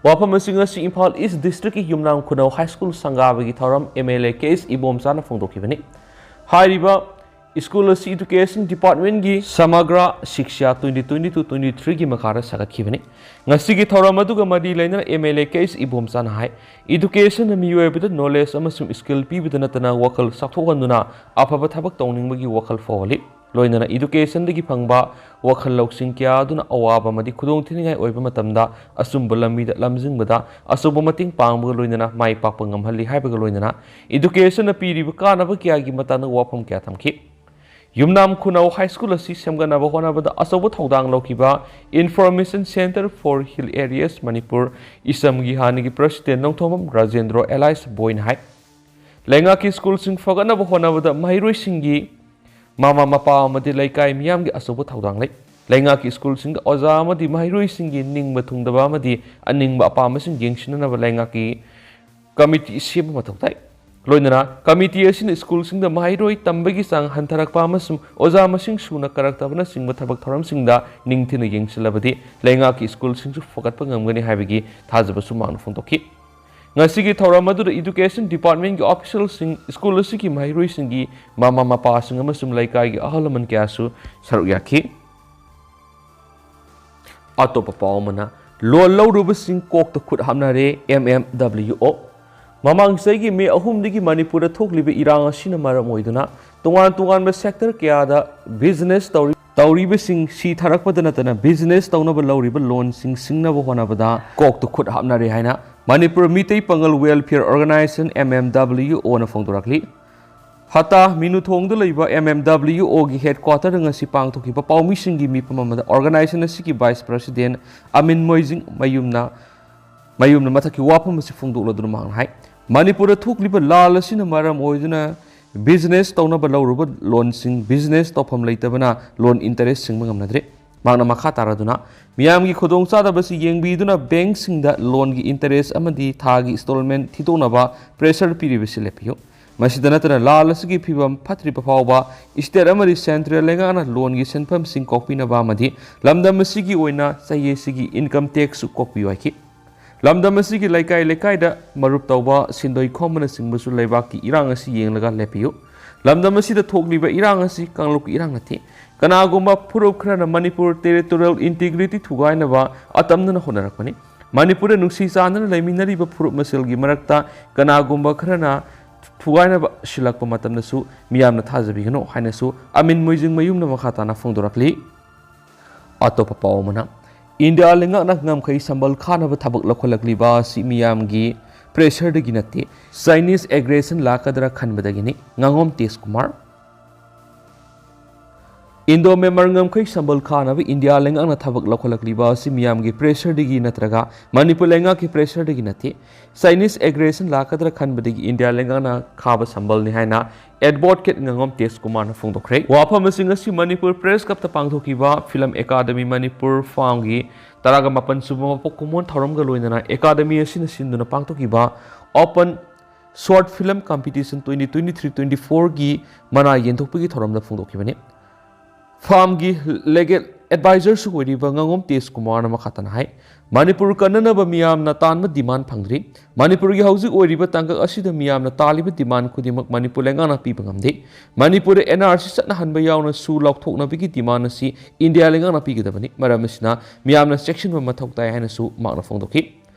ꯋꯥꯐꯝ ꯑꯁꯤ ꯉꯁꯤ ꯏꯝꯐꯥꯜ ꯏꯁ ꯗꯤꯁꯇ꯭ꯔꯤꯛꯀꯤ ꯌꯨꯝꯅꯥꯝ ꯈꯨꯅꯧ ꯍꯥꯏ ꯁ꯭ꯀꯨꯜ ꯁꯪꯒꯥꯕꯒꯤ ꯊꯧꯔꯝ ꯑꯦꯝ ꯑꯦꯜ ꯑꯦ ꯀꯩꯁ ꯏꯕꯣꯝꯆꯥꯅ ꯐꯣꯡꯗꯣꯛꯈꯤꯕꯅꯤ꯫ ꯍꯥꯏꯔꯤꯕ ꯁ꯭ꯀꯨꯜ ꯑꯁꯤ Education Departmentꯀꯤ Samagra Shiksha twenty twenty-two twenty-threeꯒꯤ ꯃꯈꯥꯗ ꯁꯥꯒꯠꯈꯤꯕꯅꯤ꯫ ꯉꯁꯤꯒꯤ ꯊꯧꯔꯝ ꯑꯗꯨꯒ ꯃꯔꯤ ꯂꯩꯅꯅ MLA Keith Ibomchana ꯍꯥꯏ, Educationꯅ ꯃꯤꯑꯣꯏꯕꯗ knowledge ꯑꯃꯁꯨꯡ skill ꯄꯤꯕꯗ ꯅꯠꯇꯅ ꯋꯥꯈꯜ ꯆꯥꯎꯊꯣꯛꯍꯟꯗꯨꯅ ꯑꯐꯕ ꯊꯕꯛ ꯇꯧꯅꯤꯡꯕꯒꯤ ꯋꯥꯈꯜ ꯐꯥꯎꯍꯜꯂꯤ꯫ ꯂꯣꯏꯅꯅ Educationꯗꯒꯤ ꯐꯪꯕ ꯋꯥꯈꯜ ꯂꯧꯁꯤꯡ ꯀꯌꯥ ꯑꯗꯨꯅ ꯑꯋꯥꯕ ꯑꯃꯗꯤ ꯈꯨꯗꯣꯡꯊꯤꯅꯤꯡꯉꯥꯏ ꯑꯣꯏꯕ ꯃꯇꯝꯗ ꯑꯆꯨꯝꯕ ꯂꯝꯕꯤꯗ ꯂꯝꯖꯤꯡꯕꯗ ꯑꯆꯧꯕ ꯃꯇꯦꯡ ꯄꯥꯡꯕꯒ ꯂꯣꯏꯅꯅ ꯃꯥꯏ ꯄꯥꯛꯄ ꯉꯝꯍꯜꯂꯤ ꯍꯥꯏꯕꯒ ꯂꯣꯏꯅꯅ Educationꯅ ꯄꯤꯔꯤꯕ ꯀꯥꯟꯅꯕ ꯀꯌꯥꯒꯤ ꯃꯇꯥꯡꯗ ꯋꯥꯐꯝ ꯀꯌꯥ ꯊꯝꯈꯤ꯫ ꯌꯨꯝꯅꯥꯝ ꯈꯨꯅꯧ High School ꯑꯁꯤ ꯁꯦꯝꯒꯠꯅꯕ ꯍꯣꯠꯅꯕꯗ ꯑꯆꯧꯕ ꯊꯧꯗꯥꯡ ꯂꯧꯈꯤꯕ Information Centre for Hill Areas Manipur, ꯏꯁꯝꯒꯤ ꯍꯥꯟꯅꯒꯤ President ꯅꯣꯡꯊꯣꯝꯕꯝ ꯔꯥꯖꯦꯟꯗ꯭ꯔꯣ alias ꯕꯣꯏꯅ ꯍꯥꯏ, ꯂꯩꯉꯥꯛꯀꯤ ꯁ꯭ꯀꯨꯜꯁꯤꯡ ꯐꯒꯠꯅꯕ ꯍꯣꯠꯅꯕꯗ ꯃꯍꯩꯔꯣꯏꯁꯤꯡꯒꯤ ꯃꯃꯥ ꯃꯄꯥ ꯑꯃꯗꯤ ꯂꯩꯀꯥꯏ ꯃꯤꯌꯥꯝꯒꯤ ꯑꯆꯧꯕ ꯊꯧꯗꯥꯡ ꯂꯩ꯫ ꯂꯩꯉꯥꯛꯀꯤ ꯁ꯭ꯀꯨꯜꯁꯤꯡꯗ ꯑꯣꯖꯥ ꯑꯃꯗꯤ ꯃꯍꯩꯔꯣꯏꯁꯤꯡꯒꯤ ꯅꯤꯡꯕ ꯊꯨꯡꯗꯕ ꯑꯃꯗꯤ ꯑꯅꯤꯡꯕ ꯑꯄꯥꯝꯕꯁꯤꯡ ꯌꯦꯡꯁꯤꯟꯅꯅꯕ ꯂꯩꯉꯥꯛꯀꯤ committee ꯁꯦꯝꯕ ꯃꯊꯧ ꯇꯥꯏ꯫ ꯂꯣꯏꯅꯅ committee ꯑꯁꯤꯅ ꯁ꯭ꯀꯨꯜꯁꯤꯡꯗ ꯃꯍꯩꯔꯣꯏ ꯇꯝꯕꯒꯤ ꯆꯥꯡ ꯍꯟꯊꯔꯛꯄ ꯑꯃꯁꯨꯡ ꯑꯣꯖꯥ ꯃꯁꯤꯡ ꯁꯨꯅ ꯀꯔꯛꯇꯕꯅꯆꯤꯡꯕ ꯊꯕꯛ ꯊꯧꯔꯝꯁꯤꯡꯗ ꯅꯤꯡꯊꯤꯅ ꯌꯦꯡꯁꯤꯜꯂꯕꯗꯤ ꯂꯩꯉꯥꯛꯀꯤ ꯁ꯭ꯀꯨꯜꯁꯤꯡꯁꯨ ꯐꯒꯠꯄ ꯉꯝꯒꯅꯤ ꯍꯥꯏꯕꯒꯤ ꯊꯥꯖꯕꯁꯨ ꯃꯍꯥꯛꯅ ꯐꯣꯡꯗꯣꯛꯈꯤ꯫ ꯉꯁꯤꯒꯤ ꯊꯧꯔꯝ ꯑꯗꯨꯗ Education Departmentꯀꯤ officialꯁꯤꯡ, ꯁ꯭ꯀꯨꯜ ꯑꯁꯤꯒꯤ ꯃꯍꯩꯔꯣꯏꯁꯤꯡꯒꯤ ꯃꯃꯥ ꯃꯄꯥꯁꯤꯡ ꯑꯃꯁꯨꯡ ꯂꯩꯀꯥꯏꯒꯤ ꯑꯍꯜ ꯂꯃꯟ ꯀꯌꯥꯁꯨ ꯁꯔꯨꯛ ꯌꯥꯈꯤ꯫ ꯑꯇꯣꯞꯄ ꯄꯥꯎ ꯑꯃꯅ, ꯂꯣꯟ ꯂꯧꯔꯨꯕꯁꯤꯡ ꯀꯣꯛꯇ ꯈꯨꯠ ꯍꯥꯞꯅꯔꯦ, MMWO꯫ ꯃꯃꯥꯡ ꯆꯍꯤꯒꯤ ꯃꯦ ꯑꯍꯨꯝꯗꯒꯤ ꯃꯅꯤꯄꯨꯔꯗ ꯊꯣꯛꯂꯤꯕ ꯏꯔꯥꯡ ꯑꯁꯤꯅ ꯃꯔꯝ ꯑꯣꯏꯗꯨꯅ ꯇꯣꯉꯥꯟ ꯇꯣꯉꯥꯟꯕ sector ꯀꯌꯥꯗ business ꯇꯧꯔꯤ-, ꯇꯧꯔꯤꯕꯁꯤꯡ ꯁꯤꯊꯔꯛꯄꯗ ꯅꯠꯇꯅ business ꯇꯧꯅꯕ ꯂꯧꯔꯤꯕ ꯂꯣꯟꯁꯤꯡ ꯁꯤꯡꯅꯕ ꯍꯣꯠꯅꯕꯗ ꯀꯣꯛꯇ ꯈꯨꯠ ꯍꯥꯞꯅꯔꯦ ꯍꯥꯏꯅ ꯃꯅꯤꯄꯨꯔ ꯃꯤꯇꯩ ꯄꯥꯉꯜ Welfare Organisation, MMWOꯅ ꯐꯣꯡꯗꯣꯔꯛꯂꯤ꯫ ꯍꯇꯥ ꯃꯤꯅꯨꯊꯣꯡꯗ ꯂꯩꯕ MMWOꯒꯤ headquarterꯗ ꯉꯁꯤ ꯄꯥꯡꯊꯣꯛꯈꯤꯕ ꯄꯥꯎꯃꯤꯁꯤꯡꯒꯤ ꯃꯤꯐꯝ ꯑꯃꯗ organization ꯑꯁꯤꯒꯤ vice president ꯑꯃꯤꯟ ꯃꯣꯏꯖꯤꯡ ꯃꯌꯨꯝꯅ, ꯃꯌꯨꯝꯅ ꯃꯊꯛꯀꯤ ꯋꯥꯐꯝ ꯑꯁꯤ ꯐꯣꯡꯗꯣꯛꯂꯗꯨꯅ ꯃꯍꯥꯛꯅ ꯍꯥꯏ, ꯃꯅꯤꯄꯨꯔꯗ ꯊꯣꯛꯂꯤꯕ ꯂꯥꯜ ꯑꯁꯤꯅ ꯃꯔꯝ ꯑꯣꯏꯗꯨꯅ business ꯇꯧꯅꯕ ꯂꯧꯔꯨꯕ ꯂꯣꯟꯁꯤꯡ business ꯇꯧꯐꯝ ꯂꯩꯇꯕꯅ ꯂꯣꯟ interest ꯁꯤꯡꯕ ꯉꯝꯅꯗ꯭ꯔꯦ꯫ ꯃꯍꯥꯛꯅ ꯃꯈꯥ ꯇꯥꯔꯗꯨꯅ, ꯃꯤꯌꯥꯝꯒꯤ ꯈꯨꯗꯣꯡꯆꯥꯗꯕꯁꯤ ꯌꯦꯡꯕꯤꯗꯨꯅ bankꯁꯤꯡꯗ ꯂꯣꯟꯒꯤ interest ꯑꯃꯗꯤ ꯊꯥꯒꯤ installment ꯊꯤꯗꯣꯛꯅꯕ pressure ꯄꯤꯔꯤꯕꯁꯤ ꯂꯦꯞꯄꯤꯌꯨ꯫ ꯃꯁꯤꯗ ꯅꯠꯇꯅ ꯂꯥꯜ ꯑꯁꯤꯒꯤ ꯐꯤꯕꯝ ꯐꯠꯇ꯭ꯔꯤꯕ ꯐꯥꯎꯕ state ꯑꯃꯗꯤ central ꯂꯩꯉꯥꯛꯅ ꯂꯣꯟꯒꯤ ꯁꯦꯟꯐꯝꯁꯤꯡ ꯀꯣꯛꯄꯤꯅꯕ ꯑꯃꯗꯤ ꯂꯝꯗꯝ ꯑꯁꯤꯒꯤ ꯑꯣꯏꯅ ꯆꯍꯤ ꯑꯁꯤꯒꯤ income taxꯁꯨ ꯀꯣꯛꯄꯤꯌꯨ ꯍꯥꯏꯈꯤ꯫ ꯂꯝꯗꯝ ꯑꯁꯤꯒꯤ ꯂꯩꯀꯥꯏ ꯂꯩꯀꯥꯏꯗ ꯃꯔꯨꯞ ꯇꯧꯕ, ꯁꯦꯟꯗꯣꯏ ꯈꯣꯝꯕꯅꯆꯤꯡꯕꯁꯨ ꯂꯩꯕꯥꯛꯀꯤ ꯏꯔꯥꯡ ꯑꯁꯤ ꯌꯦꯡꯂꯒ ꯂꯦꯞꯄꯤꯌꯨ꯫ ꯂꯝꯗꯝ ꯑꯁꯤꯗ ꯊꯣꯛꯂꯤꯕ ꯏꯔꯥꯡ ꯑꯁꯤ ꯀꯥꯡꯂꯨꯞꯀꯤ ꯏꯔꯥꯡ ꯅꯠꯇꯦ꯫ ꯀꯅꯥꯒꯨꯝꯕ ꯐꯨꯔꯨꯞ ꯈꯔꯅ ꯃꯅꯤꯄꯨꯔ territorial integrity ꯊꯨꯒꯥꯏꯅꯕ ꯑꯇꯝꯅꯅ ꯍꯣꯠꯅꯔꯛꯄꯅꯤ꯫ ꯃꯅꯤꯄꯨꯔꯗ ꯅꯨꯡꯁꯤ ꯆꯥꯟꯅꯅ ꯂꯩꯃꯤꯟꯅꯔꯤꯕ ꯐꯨꯔꯨꯞ ꯃꯁꯦꯜꯒꯤ ꯃꯔꯛꯇ ꯀꯅꯥꯒꯨꯝꯕ ꯈꯔꯅ ꯊꯨꯒꯥꯏꯅꯕ ꯁꯤꯜꯂꯛꯄ ꯃꯇꯝꯗꯁꯨ ꯃꯤꯌꯥꯝꯅ ꯊꯥꯖꯕꯤꯒꯅꯨ ꯍꯥꯏꯅꯁꯨ ꯑꯃꯤꯟ ꯃꯣꯏꯖꯤꯡ ꯃꯌꯨꯝꯅ ꯃꯈꯥ ꯇꯥꯅ ꯐꯣꯡꯗꯣꯔꯛꯂꯤ꯫ ꯑꯇꯣꯞꯄ ꯄꯥꯎ ꯑꯃꯅ, ꯏꯟꯗꯤꯌꯥ ꯂꯩꯉꯥꯛꯅ ꯉꯝꯈꯩ ꯁꯝꯕꯜ ꯈꯥꯅꯕ ꯊꯕꯛ ꯂꯧꯈꯠꯂꯛꯂꯤꯕ ꯑꯁꯤ ꯃꯤꯌꯥꯝꯒꯤ pressureꯗꯒꯤ ꯅꯠꯇꯦ, Chinese aggression ꯂꯥꯛꯀꯗ꯭ꯔꯥ ꯈꯟꯕꯗꯒꯤꯅꯤ, ꯉꯥꯉꯣꯝ ꯇꯦꯖꯀꯨꯃꯥꯔ꯫ ꯏꯟꯗꯣ ꯃ꯭ꯌꯥꯟꯃꯥꯔ ꯉꯝꯈꯩ ꯁꯝꯕꯜ ꯈꯥꯅꯕ ꯏꯟꯗꯤꯌꯥ ꯂꯩꯉꯥꯛꯅ ꯊꯕꯛ ꯂꯧꯈꯠꯂꯛꯂꯤꯕ ꯑꯁꯤ ꯃꯤꯌꯥꯝꯒꯤ pressureꯗꯒꯤ ꯅꯠꯇ꯭ꯔꯒ ꯃꯅꯤꯄꯨꯔ ꯂꯩꯉꯥꯛꯀꯤ pressureꯗꯒꯤ ꯅꯠꯇꯦ, Chinese aggression ꯂꯥꯛꯀꯗ꯭ꯔꯥ ꯈꯟꯕꯗꯒꯤ ꯏꯟꯗꯤꯌꯥ ꯂꯩꯉꯥꯛꯅ ꯈꯥꯕ ꯁꯝꯕꯜꯅꯤ ꯍꯥꯏꯅ advocate ꯉꯥꯉꯣꯝ ꯇꯦꯖꯀꯨꯃꯥꯔꯅ ꯐꯣꯡꯗꯣꯛꯈ꯭ꯔꯦ꯫ ꯋꯥꯐꯝ ꯑꯁꯤꯡ ꯑꯁꯤ ꯃꯅꯤꯄꯨꯔ Press Clubꯇ ꯄꯥꯡꯊꯣꯛꯈꯤꯕ Film Academy ꯃꯅꯤꯄꯨꯔ ꯐꯥꯝꯒꯤ ꯇꯔꯥꯒ ꯃꯥꯄꯟ ꯁꯨꯕ ꯃꯄꯣꯛ ꯀꯨꯝꯑꯣꯟ ꯊꯧꯔꯝꯒ ꯂꯣꯏꯅꯅ Academy ꯑꯁꯤꯅ ꯁꯤꯟꯗꯨꯅ ꯄꯥꯡꯊꯣꯛꯈꯤꯕ Open Short Film Competition twenty twenty-three twenty fourꯒꯤ ꯃꯅꯥ ꯌꯦꯟꯊꯣꯛꯄꯒꯤ ꯊꯧꯔꯝꯗ ꯐꯣꯡꯗꯣꯛꯈꯤꯕꯅꯤ꯫ ꯐꯥꯝꯒꯤ legal advisorꯁꯨ ꯑꯣꯏꯔꯤꯕ ꯉꯥꯉꯣꯝ ꯇꯦꯖꯀꯨꯃꯥꯔꯅ ꯃꯈꯥ ꯇꯥꯅ ꯍꯥꯏ, ꯃꯅꯤꯄꯨꯔ ꯀꯟꯅꯅꯕ ꯃꯤꯌꯥꯝꯅ ꯇꯥꯟꯕ demand ꯐꯪꯗ꯭ꯔꯤ꯫ ꯃꯅꯤꯄꯨꯔꯒꯤ ꯍꯧꯖꯤꯛ ꯑꯣꯏꯔꯤꯕ ꯇꯥꯡꯀꯛ ꯑꯁꯤꯗ ꯃꯤꯌꯥꯝꯅ ꯇꯥꯜꯂꯤꯕ demand ꯈꯨꯗꯤꯡꯃꯛ ꯃꯅꯤꯄꯨꯔ ꯂꯩꯉꯥꯛꯅ ꯄꯤꯕ ꯉꯝꯗꯦ꯫ ꯃꯅꯤꯄꯨꯔꯗ NRC ꯆꯠꯅꯍꯟꯕ ꯌꯥꯎꯅ ꯁꯨ ꯂꯧꯊꯣꯛꯅꯕꯒꯤ demand ꯑꯁꯤ ꯏꯟꯗꯤꯌꯥ ꯂꯩꯉꯥꯛꯅ ꯄꯤꯒꯗꯕꯅꯤ꯫ ꯃꯔꯝ ꯑꯁꯤꯅ ꯃꯤꯌꯥꯝꯅ ꯆꯦꯛꯁꯤꯟꯕ ꯃꯊꯧ ꯇꯥꯏ ꯍꯥꯏꯅꯁꯨ ꯃꯍꯥꯛꯅ ꯐꯣꯡꯗꯣꯛꯈꯤ꯫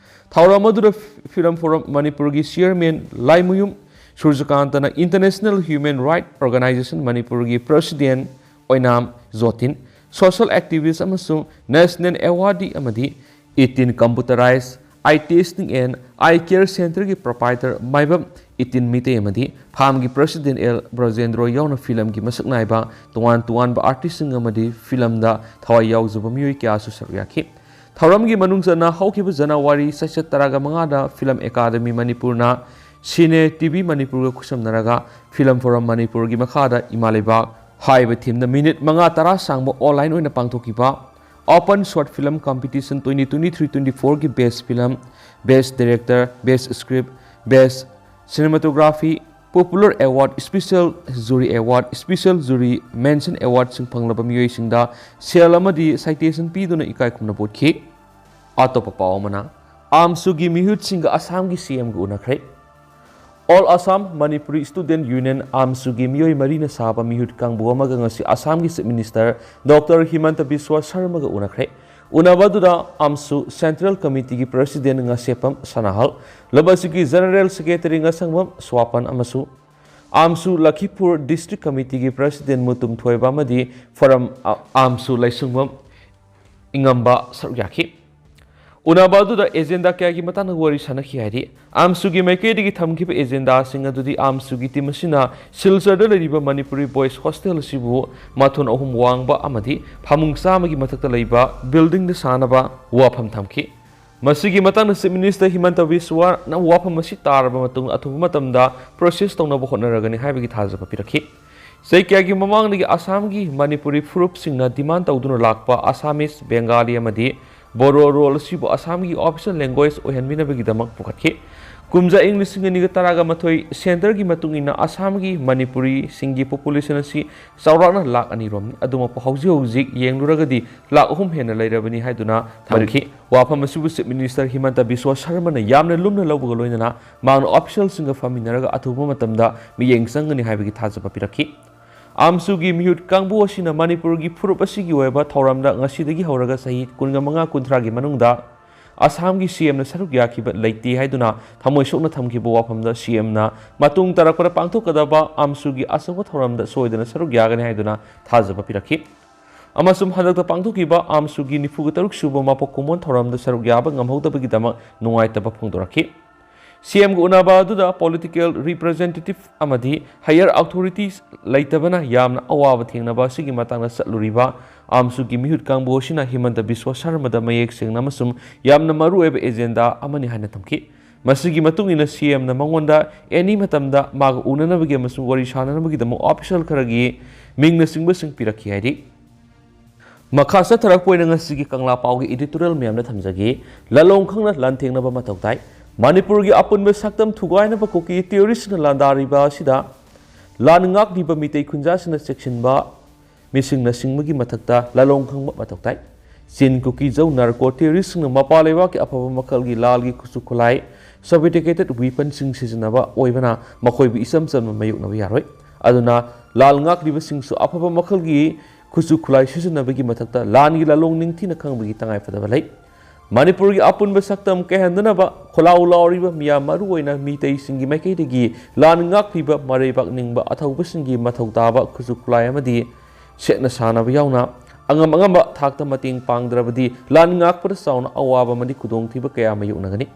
ꯊꯧꯔꯝ ꯑꯗꯨꯗ Film Forum ꯃꯅꯤꯄꯨꯔꯒꯤ chairman Laimayum ꯁꯨꯔꯖꯀꯥꯟꯇꯅ International Human Right Organization ꯃꯅꯤꯄꯨꯔꯒꯤ president ꯑꯣꯏꯅꯥꯝ ꯖꯣꯇꯤꯟ, social activist ꯑꯃꯁꯨꯡ national awardee ꯑꯃꯗꯤ eighteen computerized eye testing and eye care centreꯒꯤ proprietor Maibam eighteen Meitei ꯑꯃꯗꯤ ꯐꯥꯝꯒꯤ president ꯑꯦꯜ ꯕ꯭ꯔꯖꯦꯟꯗ꯭ꯔꯣ ꯌꯥꯎꯅ filmꯒꯤ ꯃꯁꯛ ꯅꯥꯏꯕ ꯇꯣꯉꯥꯟ ꯇꯣꯉꯥꯟꯕ artistꯁꯤꯡ ꯑꯃꯗꯤ filmꯗ ꯊꯋꯥꯏ ꯌꯥꯎꯖꯕ ꯃꯤꯑꯣꯏ ꯀꯌꯥꯁꯨ ꯁꯔꯨꯛ ꯌꯥꯈꯤ꯫ ꯊꯧꯔꯝꯒꯤ ꯃꯅꯨꯡ ꯆꯟꯅ ꯍꯧꯈꯤꯕ ꯖꯅꯋꯥꯔꯤ ꯆꯩꯆꯠ ꯇꯔꯥꯒ ꯃꯉꯥꯗ Film Academy ꯃꯅꯤꯄꯨꯔꯅ Cine TV ꯃꯅꯤꯄꯨꯔꯒ ꯈꯨꯠꯁꯝꯅꯔꯒ Film Forum ꯃꯅꯤꯄꯨꯔꯒꯤ ꯃꯈꯥꯗ ꯏꯃꯥ ꯂꯩꯕꯥꯛ ꯍꯥꯏꯕ themeꯗ minute ꯃꯉꯥ ꯇꯔꯥ ꯁꯥꯡꯕ online ꯑꯣꯏꯅ ꯄꯥꯡꯊꯣꯛꯈꯤꯕ Open Short Film Competition twenty twenty-three twenty fourꯒꯤ best film, best director, best script, best cinematography, popular award, special jury award, special jury mention awardꯁꯤꯡ ꯐꯪꯂꯕ ꯃꯤꯑꯣꯏꯁꯤꯡꯗ ꯁꯦꯜ ꯑꯃꯗꯤ citation ꯄꯤꯗꯨꯅ ꯏꯀꯥꯏ ꯈꯨꯝꯅꯕ ꯎꯠꯈꯤ꯫ ꯑꯇꯣꯞꯄ ꯄꯥꯎ ꯑꯃꯅ, ꯑꯥꯝꯁꯨꯒꯤ ꯃꯤꯍꯨꯠꯁꯤꯡꯒ ꯑꯁꯥꯝꯒꯤ CMꯒ ꯎꯅꯈ꯭ꯔꯦ꯫ All Assam Manipuri Student Union, ꯑꯥꯝꯁꯨꯒꯤ ꯃꯤꯑꯣꯏ ꯃꯔꯤꯅ ꯁꯥꯕ ꯃꯤꯍꯨꯠ ꯀꯥꯡꯕꯨ ꯑꯃꯒ ꯉꯁꯤ ꯑꯁꯥꯝꯒꯤ Chief Minister Doctor ꯍꯤꯃꯟꯇ ꯕꯤꯁ꯭ꯋ ꯁꯔꯃꯒ ꯎꯅꯈ꯭ꯔꯦ꯫ ꯎꯅꯕ ꯑꯗꯨꯗ ꯑꯥꯝꯁꯨ Central Committeeꯒꯤ President ꯉꯁꯦꯄꯝ ꯁꯅꯥꯍꯜ, ꯂꯝ ꯑꯁꯤꯒꯤ General Secretary ꯉꯁꯪꯕꯝ ꯁ꯭ꯋꯥꯄꯟ ꯑꯃꯁꯨꯡ ꯑꯥꯝꯁꯨ ꯂꯈꯤꯄꯨꯔ District Committeeꯒꯤ President ꯃꯨꯇꯨꯝ ꯊꯣꯏꯕ ꯑꯃꯗꯤ ꯐꯣꯔꯝ ꯑ-, ꯑꯥꯝꯁꯨ ꯂꯩꯁꯨꯡꯕꯝ ꯏꯉꯝꯕ ꯁꯔꯨꯛ ꯌꯥꯈꯤ꯫ ꯎꯅꯕ ꯑꯗꯨꯗ agenda ꯀꯌꯥꯒꯤ ꯃꯇꯥꯡꯗ ꯋꯥꯔꯤ ꯁꯥꯟꯅꯈꯤ ꯍꯥꯏꯔꯤ꯫ ꯑꯥꯝꯁꯨꯒꯤ ꯃꯥꯏꯀꯩꯗꯒꯤ ꯊꯝꯈꯤꯕ agendaꯁꯤꯡ ꯑꯗꯨꯗꯤ ꯑꯥꯝꯁꯨꯒꯤ team ꯑꯁꯤꯅ ꯁꯤꯜꯆꯔꯗ ꯂꯩꯔꯤꯕ Manipuri Boys Hostel ꯑꯁꯤꯕꯨ ꯃꯊꯣꯟ ꯑꯍꯨꯝ ꯋꯥꯡꯕ ꯑꯃꯗꯤ ꯐꯃꯨꯡ ꯆꯥꯝꯃꯒꯤ ꯃꯊꯛꯇ ꯂꯩꯕ buildingꯗ ꯁꯥꯅꯕ ꯋꯥꯐꯝ ꯊꯝꯈꯤ꯫ ꯃꯁꯤꯒꯤ ꯃꯇꯥꯡꯗ Chief Minister ꯍꯤꯃꯟꯇ ꯕꯤꯁ꯭ꯋꯅ ꯋꯥꯐꯝ ꯑꯁꯤ ꯇꯥꯔꯕ ꯃꯇꯨꯡ ꯑꯊꯨꯕ ꯃꯇꯝꯗ process ꯇꯧꯅꯕ ꯍꯣꯠꯅꯔꯒꯅꯤ ꯍꯥꯏꯕꯒꯤ ꯊꯥꯖꯕ ꯄꯤꯔꯛꯈꯤ꯫ ꯆꯍꯤ ꯀꯌꯥꯒꯤ ꯃꯃꯥꯡꯗꯒꯤ ꯑꯁꯥꯝꯒꯤ ꯃꯅꯤꯄꯨꯔꯤ ꯐꯨꯔꯨꯞꯁꯤꯡꯅ demand ꯇꯧꯗꯨꯅ ꯂꯥꯛꯄ Assamese, Bengali ꯑꯃꯗꯤ ꯕꯣꯔꯣ ꯔꯣꯜ ꯑꯁꯤꯕꯨ ꯑꯁꯥꯝꯒꯤ official language ꯑꯣꯏꯍꯟꯕꯤꯅꯕꯒꯤꯗꯃꯛ ꯄꯨꯈꯠꯈꯤ꯫ ꯀꯨꯝꯖꯥ ꯏꯪ ꯂꯤꯁꯤꯡ ꯑꯅꯤꯒ ꯇꯔꯥꯒ ꯃꯥꯊꯣꯏ Centreꯒꯤ ꯃꯇꯨꯡ ꯏꯟꯅ ꯑꯁꯥꯝꯒꯤ ꯃꯅꯤꯄꯨꯔꯤꯁꯤꯡꯒꯤ population ꯑꯁꯤ ꯆꯥꯎꯔꯥꯛꯅ ꯂꯥꯈ ꯑꯅꯤ ꯔꯣꯝꯅꯤ꯫ ꯑꯗꯨꯃꯛꯄꯨ ꯍꯧꯖꯤꯛ ꯍꯧꯖꯤꯛ ꯌꯦꯡꯂꯨꯔꯒꯗꯤ ꯂꯥꯈ ꯑꯍꯨꯝ ꯍꯦꯟꯅ ꯂꯩꯔꯕꯅꯤ ꯍꯥꯏꯗꯨꯅ ꯊꯝꯈꯤ꯫ ꯋꯥꯐꯝ ꯑꯁꯤꯕꯨ Chief Minister ꯍꯤꯃꯟꯇ ꯕꯤꯁ꯭ꯋ ꯁꯔꯃꯅ ꯌꯥꯝꯅ ꯂꯨꯝꯅ ꯂꯧꯕꯒ ꯂꯣꯏꯅꯅ ꯃꯍꯥꯛꯅ officialꯁꯤꯡꯒ ꯐꯝꯃꯤꯟꯅꯔꯒ ꯑꯊꯨꯕ ꯃꯇꯝꯗ ꯃꯤꯠꯌꯦꯡ ꯆꯪꯒꯅꯤ ꯍꯥꯏꯕꯒꯤ ꯊꯥꯖꯕ ꯄꯤꯔꯛꯈꯤ꯫ ꯑꯥꯝꯁꯨꯒꯤ ꯃꯤꯍꯨꯠ ꯀꯥꯡꯕꯨ ꯑꯁꯤꯅ ꯃꯅꯤꯄꯨꯔꯒꯤ ꯐꯨꯔꯨꯞ ꯑꯁꯤꯒꯤ ꯑꯣꯏꯕ ꯊꯧꯔꯝꯗ ꯉꯁꯤꯗꯒꯤ ꯍꯧꯔꯒ ꯆꯍꯤ ꯀꯨꯟꯃꯉꯥ ꯀꯨꯟꯊ꯭ꯔꯥꯒꯤ ꯃꯅꯨꯡꯗ ꯑꯁꯥꯝꯒꯤ CMꯅ ꯁꯔꯨꯛ ꯌꯥꯈꯤꯕ ꯂꯩꯇꯦ ꯍꯥꯏꯗꯨꯅ ꯊꯃꯣꯏ ꯁꯣꯛꯅ ꯊꯝꯈꯤꯕ ꯋꯥꯐꯝꯗ CMꯅ ꯃꯇꯨꯡ ꯇꯥꯔꯛꯄꯗ ꯄꯥꯡꯊꯣꯛꯀꯗꯕ ꯑꯥꯝꯁꯨꯒꯤ ꯑꯆꯧꯕ ꯊꯧꯔꯝꯗ ꯁꯣꯏꯗꯅ ꯁꯔꯨꯛ ꯌꯥꯒꯅꯤ ꯍꯥꯏꯗꯨꯅ ꯊꯥꯖꯕ ꯄꯤꯔꯛꯈꯤ꯫ ꯑꯃꯁꯨꯡ ꯍꯟꯗꯛꯇ ꯄꯥꯡꯊꯣꯛꯈꯤꯕ ꯑꯥꯝꯁꯨꯒꯤ ꯅꯤꯐꯨꯒ ꯇꯔꯨꯛ ꯁꯨꯕ ꯃꯄꯣꯛ ꯀꯨꯝꯑꯣꯟ ꯊꯧꯔꯝꯗ ꯁꯔꯨꯛ ꯌꯥꯕ ꯉꯝꯍꯧꯗꯕꯒꯤꯗꯃꯛ ꯅꯨꯡꯉꯥꯏꯇꯕ ꯐꯣꯡꯗꯣꯔꯛꯈꯤ꯫ CMꯒ ꯎꯅꯕ ꯑꯗꯨꯗ political representative ꯑꯃꯗꯤ higher authorities ꯂꯩꯇꯕꯅ ꯌꯥꯝꯅ ꯑꯋꯥꯕ ꯊꯦꯡꯅꯕ ꯑꯁꯤꯒꯤ ꯃꯇꯥꯡꯗ ꯆꯠꯂꯨꯔꯤꯕ ꯑꯥꯝꯁꯨꯒꯤ ꯃꯤꯍꯨꯠ ꯀꯥꯡꯕꯨ ꯑꯁꯤꯅ ꯍꯤꯃꯟꯇ ꯕꯤꯁ꯭ꯋ ꯁꯔꯃꯗ ꯃꯌꯦꯛ ꯁꯦꯡꯅ ꯑꯃꯁꯨꯡ ꯌꯥꯝꯅ ꯃꯔꯨꯑꯣꯏꯕ agenda ꯑꯃꯅꯤ ꯍꯥꯏꯅ ꯊꯝꯈꯤ꯫ ꯃꯁꯤꯒꯤ ꯃꯇꯨꯡ ꯏꯟꯅ CMꯅ ꯃꯉꯣꯟꯗ any ꯃꯇꯝꯗ ꯃꯥꯒ ꯎꯅꯅꯕꯒꯤ ꯑꯃꯁꯨꯡ ꯋꯥꯔꯤ ꯁꯥꯟꯅꯅꯕꯒꯤꯗꯃꯛ official ꯈꯔꯒꯤ ꯃꯤꯡꯅꯆꯤꯡꯕꯁꯤꯡ ꯄꯤꯔꯛꯈꯤ ꯍꯥꯏꯔꯤ꯫ ꯃꯈꯥ ꯆꯠꯊꯔꯛꯄ ꯑꯣꯏꯅ ꯉꯁꯤꯒꯤ ꯀꯪꯂꯥ ꯄꯥꯎꯒꯤ editorial ꯃꯌꯥꯝꯗ ꯊꯝꯖꯒꯦ꯫ ꯂꯥꯂꯣꯡ ꯈꯪꯅ ꯂꯥꯟꯊꯦꯡꯅꯕ ꯃꯊꯧ ꯇꯥꯏ꯫ ꯃꯅꯤꯄꯨꯔꯒꯤ ꯑꯄꯨꯟꯕ ꯁꯛꯇꯝ ꯊꯨꯒꯥꯏꯅꯕ ꯀꯨꯀꯤ terroristꯅ ꯂꯥꯟꯗꯥꯔꯤꯕ ꯑꯁꯤꯗ ꯂꯥꯟ ꯉꯥꯛꯂꯤꯕ ꯃꯤꯇꯩ ꯈꯨꯟꯖꯥꯁꯤꯡꯅ ꯆꯦꯛꯁꯤꯟꯕ ꯃꯤꯁꯤꯡꯅ ꯁꯤꯡꯕꯒꯤ ꯃꯊꯛꯇ ꯂꯥꯂꯣꯡ ꯈꯪꯕ ꯃꯊꯧ ꯇꯥꯏ꯫ ꯆꯤꯟ, ꯀꯨꯀꯤ, ꯖꯧ narco terroristꯁꯤꯡꯅ ꯃꯄꯥꯟ ꯂꯩꯕꯥꯛꯀꯤ ꯑꯐꯕ ꯃꯈꯜꯒꯤ ꯂꯥꯜꯒꯤ ꯈꯨꯠꯁꯨ ꯈꯨꯠꯂꯥꯏ Sophisticated weaponsꯁꯤꯡ ꯁꯤꯖꯤꯟꯅꯕ ꯑꯣꯏꯕꯅ ꯃꯈꯣꯏꯕꯨ ꯏꯆꯝ ꯆꯝꯅ ꯃꯥꯌꯣꯛꯅꯕ ꯌꯥꯔꯣꯏ꯫ ꯑꯗꯨꯅ ꯂꯥꯟ ꯉꯥꯛꯂꯤꯕꯁꯤꯡꯁꯨ ꯑꯐꯕ ꯃꯈꯜꯒꯤ ꯈꯨꯠꯁꯨ ꯈꯨꯠꯂꯥꯏ ꯁꯤꯖꯤꯟꯅꯕꯒꯤ ꯃꯊꯛꯇ ꯂꯥꯟꯒꯤ ꯂꯥꯂꯣꯡ ꯅꯤꯡꯊꯤꯅ ꯈꯪꯕꯒꯤ ꯇꯉꯥꯏꯐꯗꯕ ꯂꯩ꯫ ꯃꯅꯤꯄꯨꯔꯒꯤ ꯑꯄꯨꯟꯕ ꯁꯛꯇꯝ ꯀꯥꯏꯍꯟꯗꯅꯕ ꯈꯣꯜꯂꯥꯎ ꯂꯥꯎꯔꯤꯕ ꯃꯤꯌꯥꯝ, ꯃꯔꯨꯑꯣꯏꯅ ꯃꯤꯇꯩꯁꯤꯡꯒꯤ ꯃꯥꯏꯀꯩꯗꯒꯤ ꯂꯥꯟ ꯉꯥꯛꯂꯤꯕ ꯃꯔꯩꯕꯥꯛ ꯅꯤꯡꯕ ꯑꯊꯧꯕꯁꯤꯡꯒꯤ ꯃꯊꯧ ꯇꯥꯕ ꯈꯨꯠꯁꯨ ꯈꯨꯠꯂꯥꯏ ꯑꯃꯗꯤ ꯁꯦꯠꯅ ꯁꯥꯟꯅꯕ ꯌꯥꯎꯅ ꯑꯉꯝ ꯑꯉꯝꯕ ꯊꯥꯛꯇ ꯃꯇꯦꯡ ꯄꯥꯡꯗ꯭ꯔꯕꯗꯤ ꯂꯥꯟ ꯉꯥꯛꯄꯗ ꯆꯥꯎꯅ ꯑꯋꯥꯕ ꯑꯃꯗꯤ ꯈꯨꯗꯣꯡꯊꯤꯕ ꯀꯌꯥ ꯃꯥꯌꯣꯛꯅꯒꯅꯤ꯫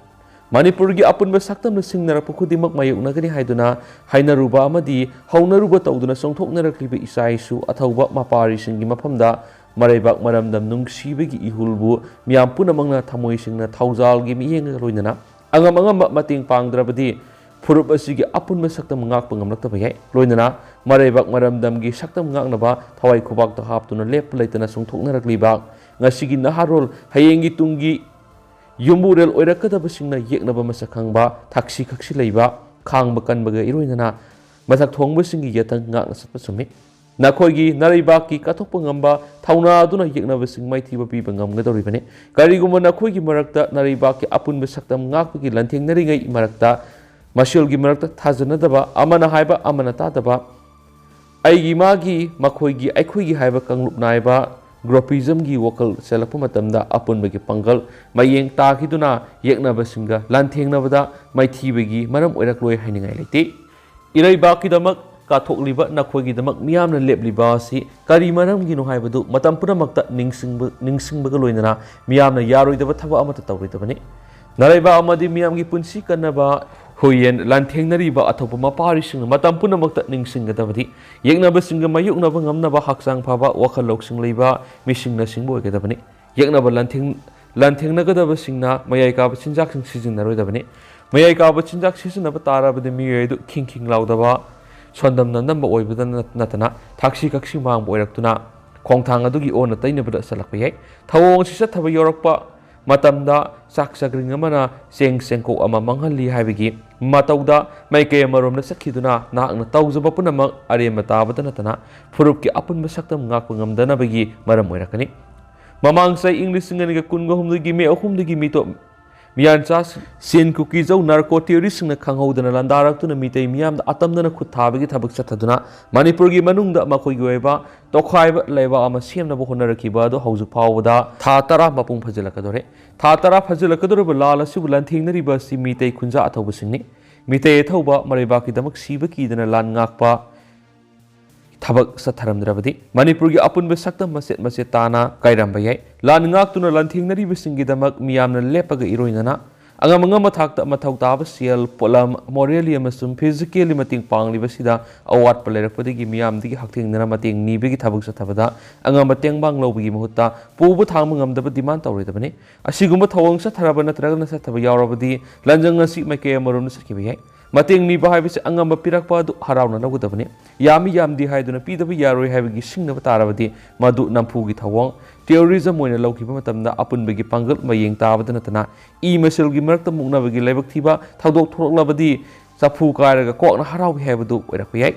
ꯃꯅꯤꯄꯨꯔꯒꯤ ꯑꯄꯨꯟꯕ ꯁꯛꯇꯝꯅ ꯁꯤꯡꯅꯔꯛꯄ ꯈꯨꯗꯤꯡꯃꯛ ꯃꯥꯌꯣꯛꯅꯒꯅꯤ ꯍꯥꯏꯗꯨꯅ ꯍꯥꯏꯅꯔꯨꯕ ꯑꯃꯗꯤ ꯍꯧꯅꯔꯨꯕ ꯇꯧꯗꯨꯅ ꯆꯣꯡꯊꯣꯛꯅꯔꯛꯂꯤꯕ ꯏꯆꯥ ꯏꯁꯨ ꯑꯊꯧꯕ ꯃꯄꯥꯔꯤꯁꯤꯡꯒꯤ ꯃꯐꯝꯗ ꯃꯔꯩꯕꯥꯛ ꯃꯔꯝꯗꯝ ꯅꯨꯡꯁꯤꯕꯒꯤ ꯏꯍꯨꯜꯕꯨ ꯃꯤꯌꯥꯝ ꯄꯨꯝꯅꯃꯛꯅ ꯊꯃꯣꯏ ꯁꯦꯡꯅ ꯊꯧꯖꯥꯜꯒꯤ ꯃꯤꯠꯌꯦꯡꯒ ꯂꯣꯏꯅꯅ ꯑꯉꯝ ꯑꯉꯝꯕ ꯃꯇꯦꯡ ꯄꯥꯡꯗ꯭ꯔꯕꯗꯤ ꯐꯨꯔꯨꯞ ꯑꯁꯤꯒꯤ ꯑꯄꯨꯟꯕ ꯁꯛꯇꯝ ꯉꯥꯛꯄ ꯉꯝꯂꯛꯇꯕ ꯌꯥꯏ꯫ ꯂꯣꯏꯅꯅ ꯃꯔꯩꯕꯥꯛ ꯃꯔꯝꯗꯝꯒꯤ ꯁꯛꯇꯝ ꯉꯥꯛꯅꯕ ꯊꯋꯥꯏ ꯈꯨꯕꯥꯛꯇ ꯍꯥꯞꯇꯨꯅ ꯂꯦꯞꯄ ꯂꯩꯇꯅ ꯆꯣꯡꯊꯣꯛꯅꯔꯛꯂꯤꯕ ꯉꯁꯤꯒꯤ ꯅꯍꯥꯔꯣꯜ, ꯍꯌꯦꯡꯒꯤ ꯇꯨꯡꯒꯤ ꯌꯨꯝꯕꯨꯔꯦꯜ ꯑꯣꯏꯔꯛꯀꯗꯕꯁꯤꯡꯅ ꯌꯦꯛꯅꯕ ꯃꯁꯛ ꯈꯪꯕ, ꯊꯛꯁꯤ ꯈꯛꯁꯤ ꯂꯩꯕ, ꯈꯥꯡꯕ ꯀꯟꯕꯒ ꯏꯔꯣꯏꯅꯅ ꯃꯊꯛ ꯊꯣꯡꯕꯁꯤꯡꯒꯤ ꯌꯥꯊꯪ ꯉꯥꯛꯅ ꯆꯠꯄ ꯆꯨꯝꯃꯤ꯫ ꯅꯈꯣꯏꯒꯤ ꯅꯔꯩꯕꯥꯛꯀꯤ ꯀꯠꯊꯣꯛꯄ ꯉꯝꯕ ꯊꯧꯅꯥ ꯑꯗꯨꯅ ꯌꯦꯛꯅꯕꯁꯤꯡ ꯃꯥꯏꯊꯤꯕ ꯄꯤꯕ ꯉꯝꯒꯗꯧꯔꯤꯕꯅꯤ꯫ ꯀꯔꯤꯒꯨꯝꯕ ꯅꯈꯣꯏꯒꯤ ꯃꯔꯛꯇ ꯅꯔꯩꯕꯥꯛꯀꯤ ꯑꯄꯨꯟꯕ ꯁꯛꯇꯝ ꯉꯥꯛꯄꯒꯤ ꯂꯥꯟꯊꯦꯡꯅꯔꯤꯉꯩ ꯃꯔꯛꯇ ꯃꯁꯦꯜꯒꯤ ꯃꯔꯛꯇ ꯊꯥꯖꯅꯗꯕ, ꯑꯃꯅ ꯍꯥꯏꯕ ꯑꯃꯅ ꯇꯥꯗꯕ, ꯑꯩꯒꯤ ꯃꯥꯒꯤ, ꯃꯈꯣꯏꯒꯤ ꯑꯩꯈꯣꯏꯒꯤ ꯍꯥꯏꯕ ꯀꯥꯡꯂꯨꯞ ꯅꯥꯏꯕ groupismꯒꯤ ꯋꯥꯈꯜ ꯆꯦꯜꯂꯛꯄ ꯃꯇꯝꯗ ꯑꯄꯨꯟꯕꯒꯤ ꯄꯥꯡꯒꯜ ꯃꯌꯦꯡ ꯇꯥꯈꯤꯗꯨꯅ ꯌꯦꯛꯅꯕꯁꯤꯡꯒ ꯂꯥꯟꯊꯦꯡꯅꯕꯗ ꯃꯥꯏꯊꯤꯕꯒꯤ ꯃꯔꯝ ꯑꯣꯏꯔꯛꯂꯣꯏ ꯍꯥꯏꯅꯤꯡꯉꯥꯏ ꯂꯩꯇꯦ꯫ ꯏꯔꯩꯕꯥꯛꯀꯤꯗꯃꯛ ꯀꯥꯊꯣꯛꯂꯤꯕ ꯅꯈꯣꯏꯒꯤꯗꯃꯛ ꯃꯤꯌꯥꯝꯅ ꯂꯦꯞꯂꯤꯕ ꯑꯁꯤ ꯀꯔꯤ ꯃꯔꯝꯒꯤꯅꯣ ꯍꯥꯏꯕꯗꯨ ꯃꯇꯝ ꯄꯨꯝꯅꯃꯛꯇ ꯅꯤꯡꯁꯤꯡꯕ-, ꯅꯤꯡꯁꯤꯡꯕꯒ ꯂꯣꯏꯅꯅ ꯃꯤꯌꯥꯝꯅ ꯌꯥꯔꯣꯏꯗꯕ ꯊꯕꯛ ꯑꯃꯠꯇ ꯇꯧꯔꯣꯏꯗꯕꯅꯤ꯫ ꯅꯔꯩꯕꯥꯛ ꯑꯃꯗꯤ ꯃꯤꯌꯥꯝꯒꯤ ꯄꯨꯟꯁꯤ ꯀꯟꯅꯕ ꯍꯨꯏꯌꯦꯟ ꯂꯥꯟꯊꯦꯡꯅꯔꯤꯕ ꯑꯊꯧꯕ ꯃꯄꯥꯔꯤꯁꯤꯡꯅ ꯃꯇꯝ ꯄꯨꯝꯅꯃꯛꯇ ꯅꯤꯡꯁꯤꯡꯒꯗꯕꯗꯤ ꯌꯦꯛꯅꯕꯁꯤꯡꯒ ꯃꯥꯌꯣꯛꯅꯕ ꯉꯝꯅꯕ ꯍꯛꯆꯥꯡ ꯐꯕ, ꯋꯥꯈꯜ ꯂꯧꯁꯤꯡ ꯂꯩꯕ ꯃꯤꯁꯤꯡꯅꯆꯤꯡꯕ ꯑꯣꯏꯒꯗꯕꯅꯤ꯫ ꯌꯦꯛꯅꯕ ꯂꯥꯟꯊꯦꯡ-, ꯂꯥꯟꯊꯦꯡꯅꯒꯗꯕꯁꯤꯡꯅ ꯃꯌꯥꯏ ꯀꯥꯕ ꯆꯤꯟꯖꯥꯛꯁꯤꯡ ꯁꯤꯖꯤꯟꯅꯔꯣꯏꯗꯕꯅꯤ꯫ ꯃꯌꯥꯏ ꯀꯥꯕ ꯆꯤꯟꯖꯥꯛ ꯁꯤꯖꯤꯟꯅꯕ ꯇꯥꯔꯕꯗꯤ ꯃꯤꯑꯣꯏ ꯑꯗꯨ ꯈꯤꯡ ꯈꯤꯡ ꯂꯥꯎꯗꯕ, ꯁꯣꯟꯗꯝ ꯅꯟꯗꯝꯕ ꯑꯣꯏꯕꯗ ꯅꯠ-, ꯅꯠꯇꯅ ꯊꯛꯁꯤ ꯈꯛꯁꯤ ꯃꯥꯡꯕ ꯑꯣꯏꯔꯛꯇꯨꯅ ꯈꯣꯡꯊꯥꯡ ꯑꯗꯨꯒꯤ ꯑꯣꯟꯅ ꯇꯩꯅꯕꯗ ꯆꯠꯂꯛꯄ ꯌꯥꯏ꯫ ꯊꯧꯑꯣꯡ ꯑꯁꯤ ꯆꯠꯊꯕ ꯌꯧꯔꯛꯄ ꯃꯇꯝꯗ ꯆꯥꯛ ꯆꯥꯛꯔꯤꯡ ꯑꯃꯅ ꯆꯦꯡ ꯆꯦꯡꯀꯣꯛ ꯑꯃ ꯃꯥꯡꯍꯜꯂꯤ ꯍꯥꯏꯕꯒꯤ ꯃꯇꯧꯗ ꯃꯥꯏꯀꯩ ꯑꯃꯔꯣꯝꯗ ꯆꯠꯈꯤꯗꯨꯅ ꯅꯍꯥꯛꯅ ꯇꯧꯖꯕ ꯄꯨꯝꯅꯃꯛ ꯑꯔꯦꯝꯕ ꯇꯥꯕꯗ ꯅꯠꯇꯅ ꯐꯨꯔꯨꯞꯀꯤ ꯑꯄꯨꯟꯕ ꯁꯛꯇꯝ ꯉꯥꯛꯄ ꯉꯝꯗꯅꯕꯒꯤ ꯃꯔꯝ ꯑꯣꯏꯔꯛꯀꯅꯤ꯫ ꯃꯃꯥꯡ ꯆꯍꯤ ꯏꯪ ꯂꯤꯁꯤꯡ ꯑꯅꯤꯒ ꯀꯨꯟꯒ ꯍꯨꯝꯗꯣꯏꯒꯤ ꯃꯦ ꯑꯍꯨꯝꯗꯒꯤ ꯃꯤꯇꯣꯞ ꯃꯤꯌꯥꯟꯆꯥ ꯁꯤꯟ ꯀꯨꯀꯤꯖꯧ ꯅꯥꯔꯀꯣ ꯇꯦꯔꯣꯔꯤꯁꯁꯤꯡꯅ ꯈꯪꯍꯧꯗꯅ ꯂꯥꯟꯗꯥꯔꯛꯇꯨꯅ ꯃꯤꯇꯩ ꯃꯤꯌꯥꯝꯗ ꯑꯇꯝꯅꯅ ꯈꯨꯠ ꯊꯥꯕꯒꯤ ꯊꯕꯛ ꯆꯠꯊꯗꯨꯅ ꯃꯅꯤꯄꯨꯔꯒꯤ ꯃꯅꯨꯡꯗ ꯃꯈꯣꯏꯒꯤ ꯑꯣꯏꯕ ꯇꯣꯈꯥꯏꯕ ꯂꯩꯕꯥꯛ ꯑꯃ ꯁꯦꯝꯅꯕ ꯍꯣꯠꯅꯔꯛꯈꯤꯕ ꯑꯗꯨ ꯍꯧꯖꯤꯛ ꯐꯥꯎꯕꯗ ꯊꯥ ꯇꯔꯥ ꯃꯄꯨꯡ ꯐꯥꯖꯤꯜꯂꯛꯀꯗꯧꯔꯦ꯫ ꯊꯥ ꯇꯔꯥ ꯐꯥꯖꯤꯜꯂꯛꯀꯗꯧꯔꯤꯕ ꯂꯥꯟ ꯑꯁꯤꯕꯨ ꯂꯥꯟꯊꯦꯡꯅꯔꯤꯕ ꯑꯁꯤ ꯃꯤꯇꯩ ꯈꯨꯟꯖꯥ ꯑꯊꯧꯕꯁꯤꯡꯅꯤ꯫ ꯃꯤꯇꯩ ꯑꯊꯧꯕ ꯃꯔꯩꯕꯥꯛꯀꯤꯗꯃꯛ ꯁꯤꯕ ꯀꯤꯗꯅ ꯂꯥꯟ ꯉꯥꯛꯄ ꯊꯕꯛ ꯆꯠꯊꯔꯝꯗ꯭ꯔꯕꯗꯤ ꯃꯅꯤꯄꯨꯔꯒꯤ ꯑꯄꯨꯟꯕ ꯁꯛꯇꯝ ꯃꯆꯦꯠ ꯃꯆꯦꯠ ꯇꯥꯅ ꯀꯥꯏꯔꯝꯕ ꯌꯥꯏ꯫ ꯂꯥꯟ ꯉꯥꯛꯇꯨꯅ ꯂꯥꯟꯊꯦꯡꯅꯔꯤꯕꯁꯤꯡꯒꯤꯗꯃꯛ ꯃꯤꯌꯥꯝꯅ ꯂꯦꯞꯄꯒ ꯏꯔꯣꯏꯅꯅ ꯑꯉꯝ ꯑꯉꯝꯕ ꯊꯥꯛꯇ ꯃꯊꯧ ꯇꯥꯕ ꯁꯦꯜ, ꯄꯣꯠꯂꯝ, morally ꯑꯃꯁꯨꯡ physically ꯃꯇꯦꯡ ꯄꯥꯡꯂꯤꯕꯁꯤꯗ ꯑꯋꯥꯠꯄ ꯂꯩꯔꯛꯄꯗꯒꯤ ꯃꯤꯌꯥꯝꯗꯒꯤ ꯍꯛꯊꯦꯡꯅꯅ ꯃꯇꯦꯡ ꯅꯤꯕꯒꯤ ꯊꯕꯛ ꯆꯠꯊꯕꯗ ꯑꯉꯝꯕ ꯇꯦꯡꯕꯥꯡ ꯂꯧꯕꯒꯤ ꯃꯍꯨꯠꯇ ꯄꯨꯕ ꯊꯥꯡꯕ ꯉꯝꯗꯕ demand ꯇꯧꯔꯣꯏꯗꯕꯅꯤ꯫ ꯑꯁꯤꯒꯨꯝꯕ ꯊꯧꯑꯣꯡ ꯆꯠꯊꯔꯕ ꯅꯠꯇ꯭ꯔꯒꯅ ꯆꯠꯊꯕ ꯌꯥꯎꯔꯕꯗꯤ ꯂꯟꯖꯪ ꯑꯁꯤ ꯃꯥꯏꯀꯩ ꯑꯃꯔꯣꯝꯗ ꯆꯠꯈꯤꯕ ꯌꯥꯏ꯫ ꯃꯇꯦꯡ ꯅꯤꯕ ꯍꯥꯏꯕꯁꯤ ꯑꯉꯝꯕ ꯄꯤꯔꯛꯄ ꯑꯗꯨ ꯍꯔꯥꯎꯅ ꯂꯧꯒꯗꯕꯅꯤ꯫ ꯌꯥꯝꯃꯤ ꯌꯥꯝꯗꯦ ꯍꯥꯏꯗꯨꯅ ꯄꯤꯗꯕ ꯌꯥꯔꯣꯏ ꯍꯥꯏꯕꯒꯤ ꯁꯤꯡꯅꯕ ꯇꯥꯔꯕꯗꯤ ꯃꯗꯨ ꯅꯝꯐꯨꯒꯤ ꯊꯧꯑꯣꯡ꯫ Terrorism ꯑꯣꯏꯅ ꯂꯧꯈꯤꯕ ꯃꯇꯝꯗ ꯑꯄꯨꯟꯕꯒꯤ ꯄꯥꯡꯒꯜ ꯃꯌꯦꯡ ꯇꯥꯕꯗ ꯅꯠꯇꯅ ꯏ ꯃꯁꯦꯜꯒꯤ ꯃꯔꯛꯇ ꯃꯨꯛꯅꯕꯒꯤ ꯂꯥꯏꯕꯛ ꯊꯤꯕ ꯊꯧꯗꯣꯛ ꯊꯣꯛꯂꯛꯂꯕꯗꯤ ꯆꯐꯨ ꯀꯥꯏꯔꯒ ꯀ꯭ꯋꯥꯛꯅ ꯍꯔꯥꯎꯏ ꯍꯥꯏꯕꯗꯨ ꯑꯣꯏꯔꯛꯄ ꯌꯥꯏ꯫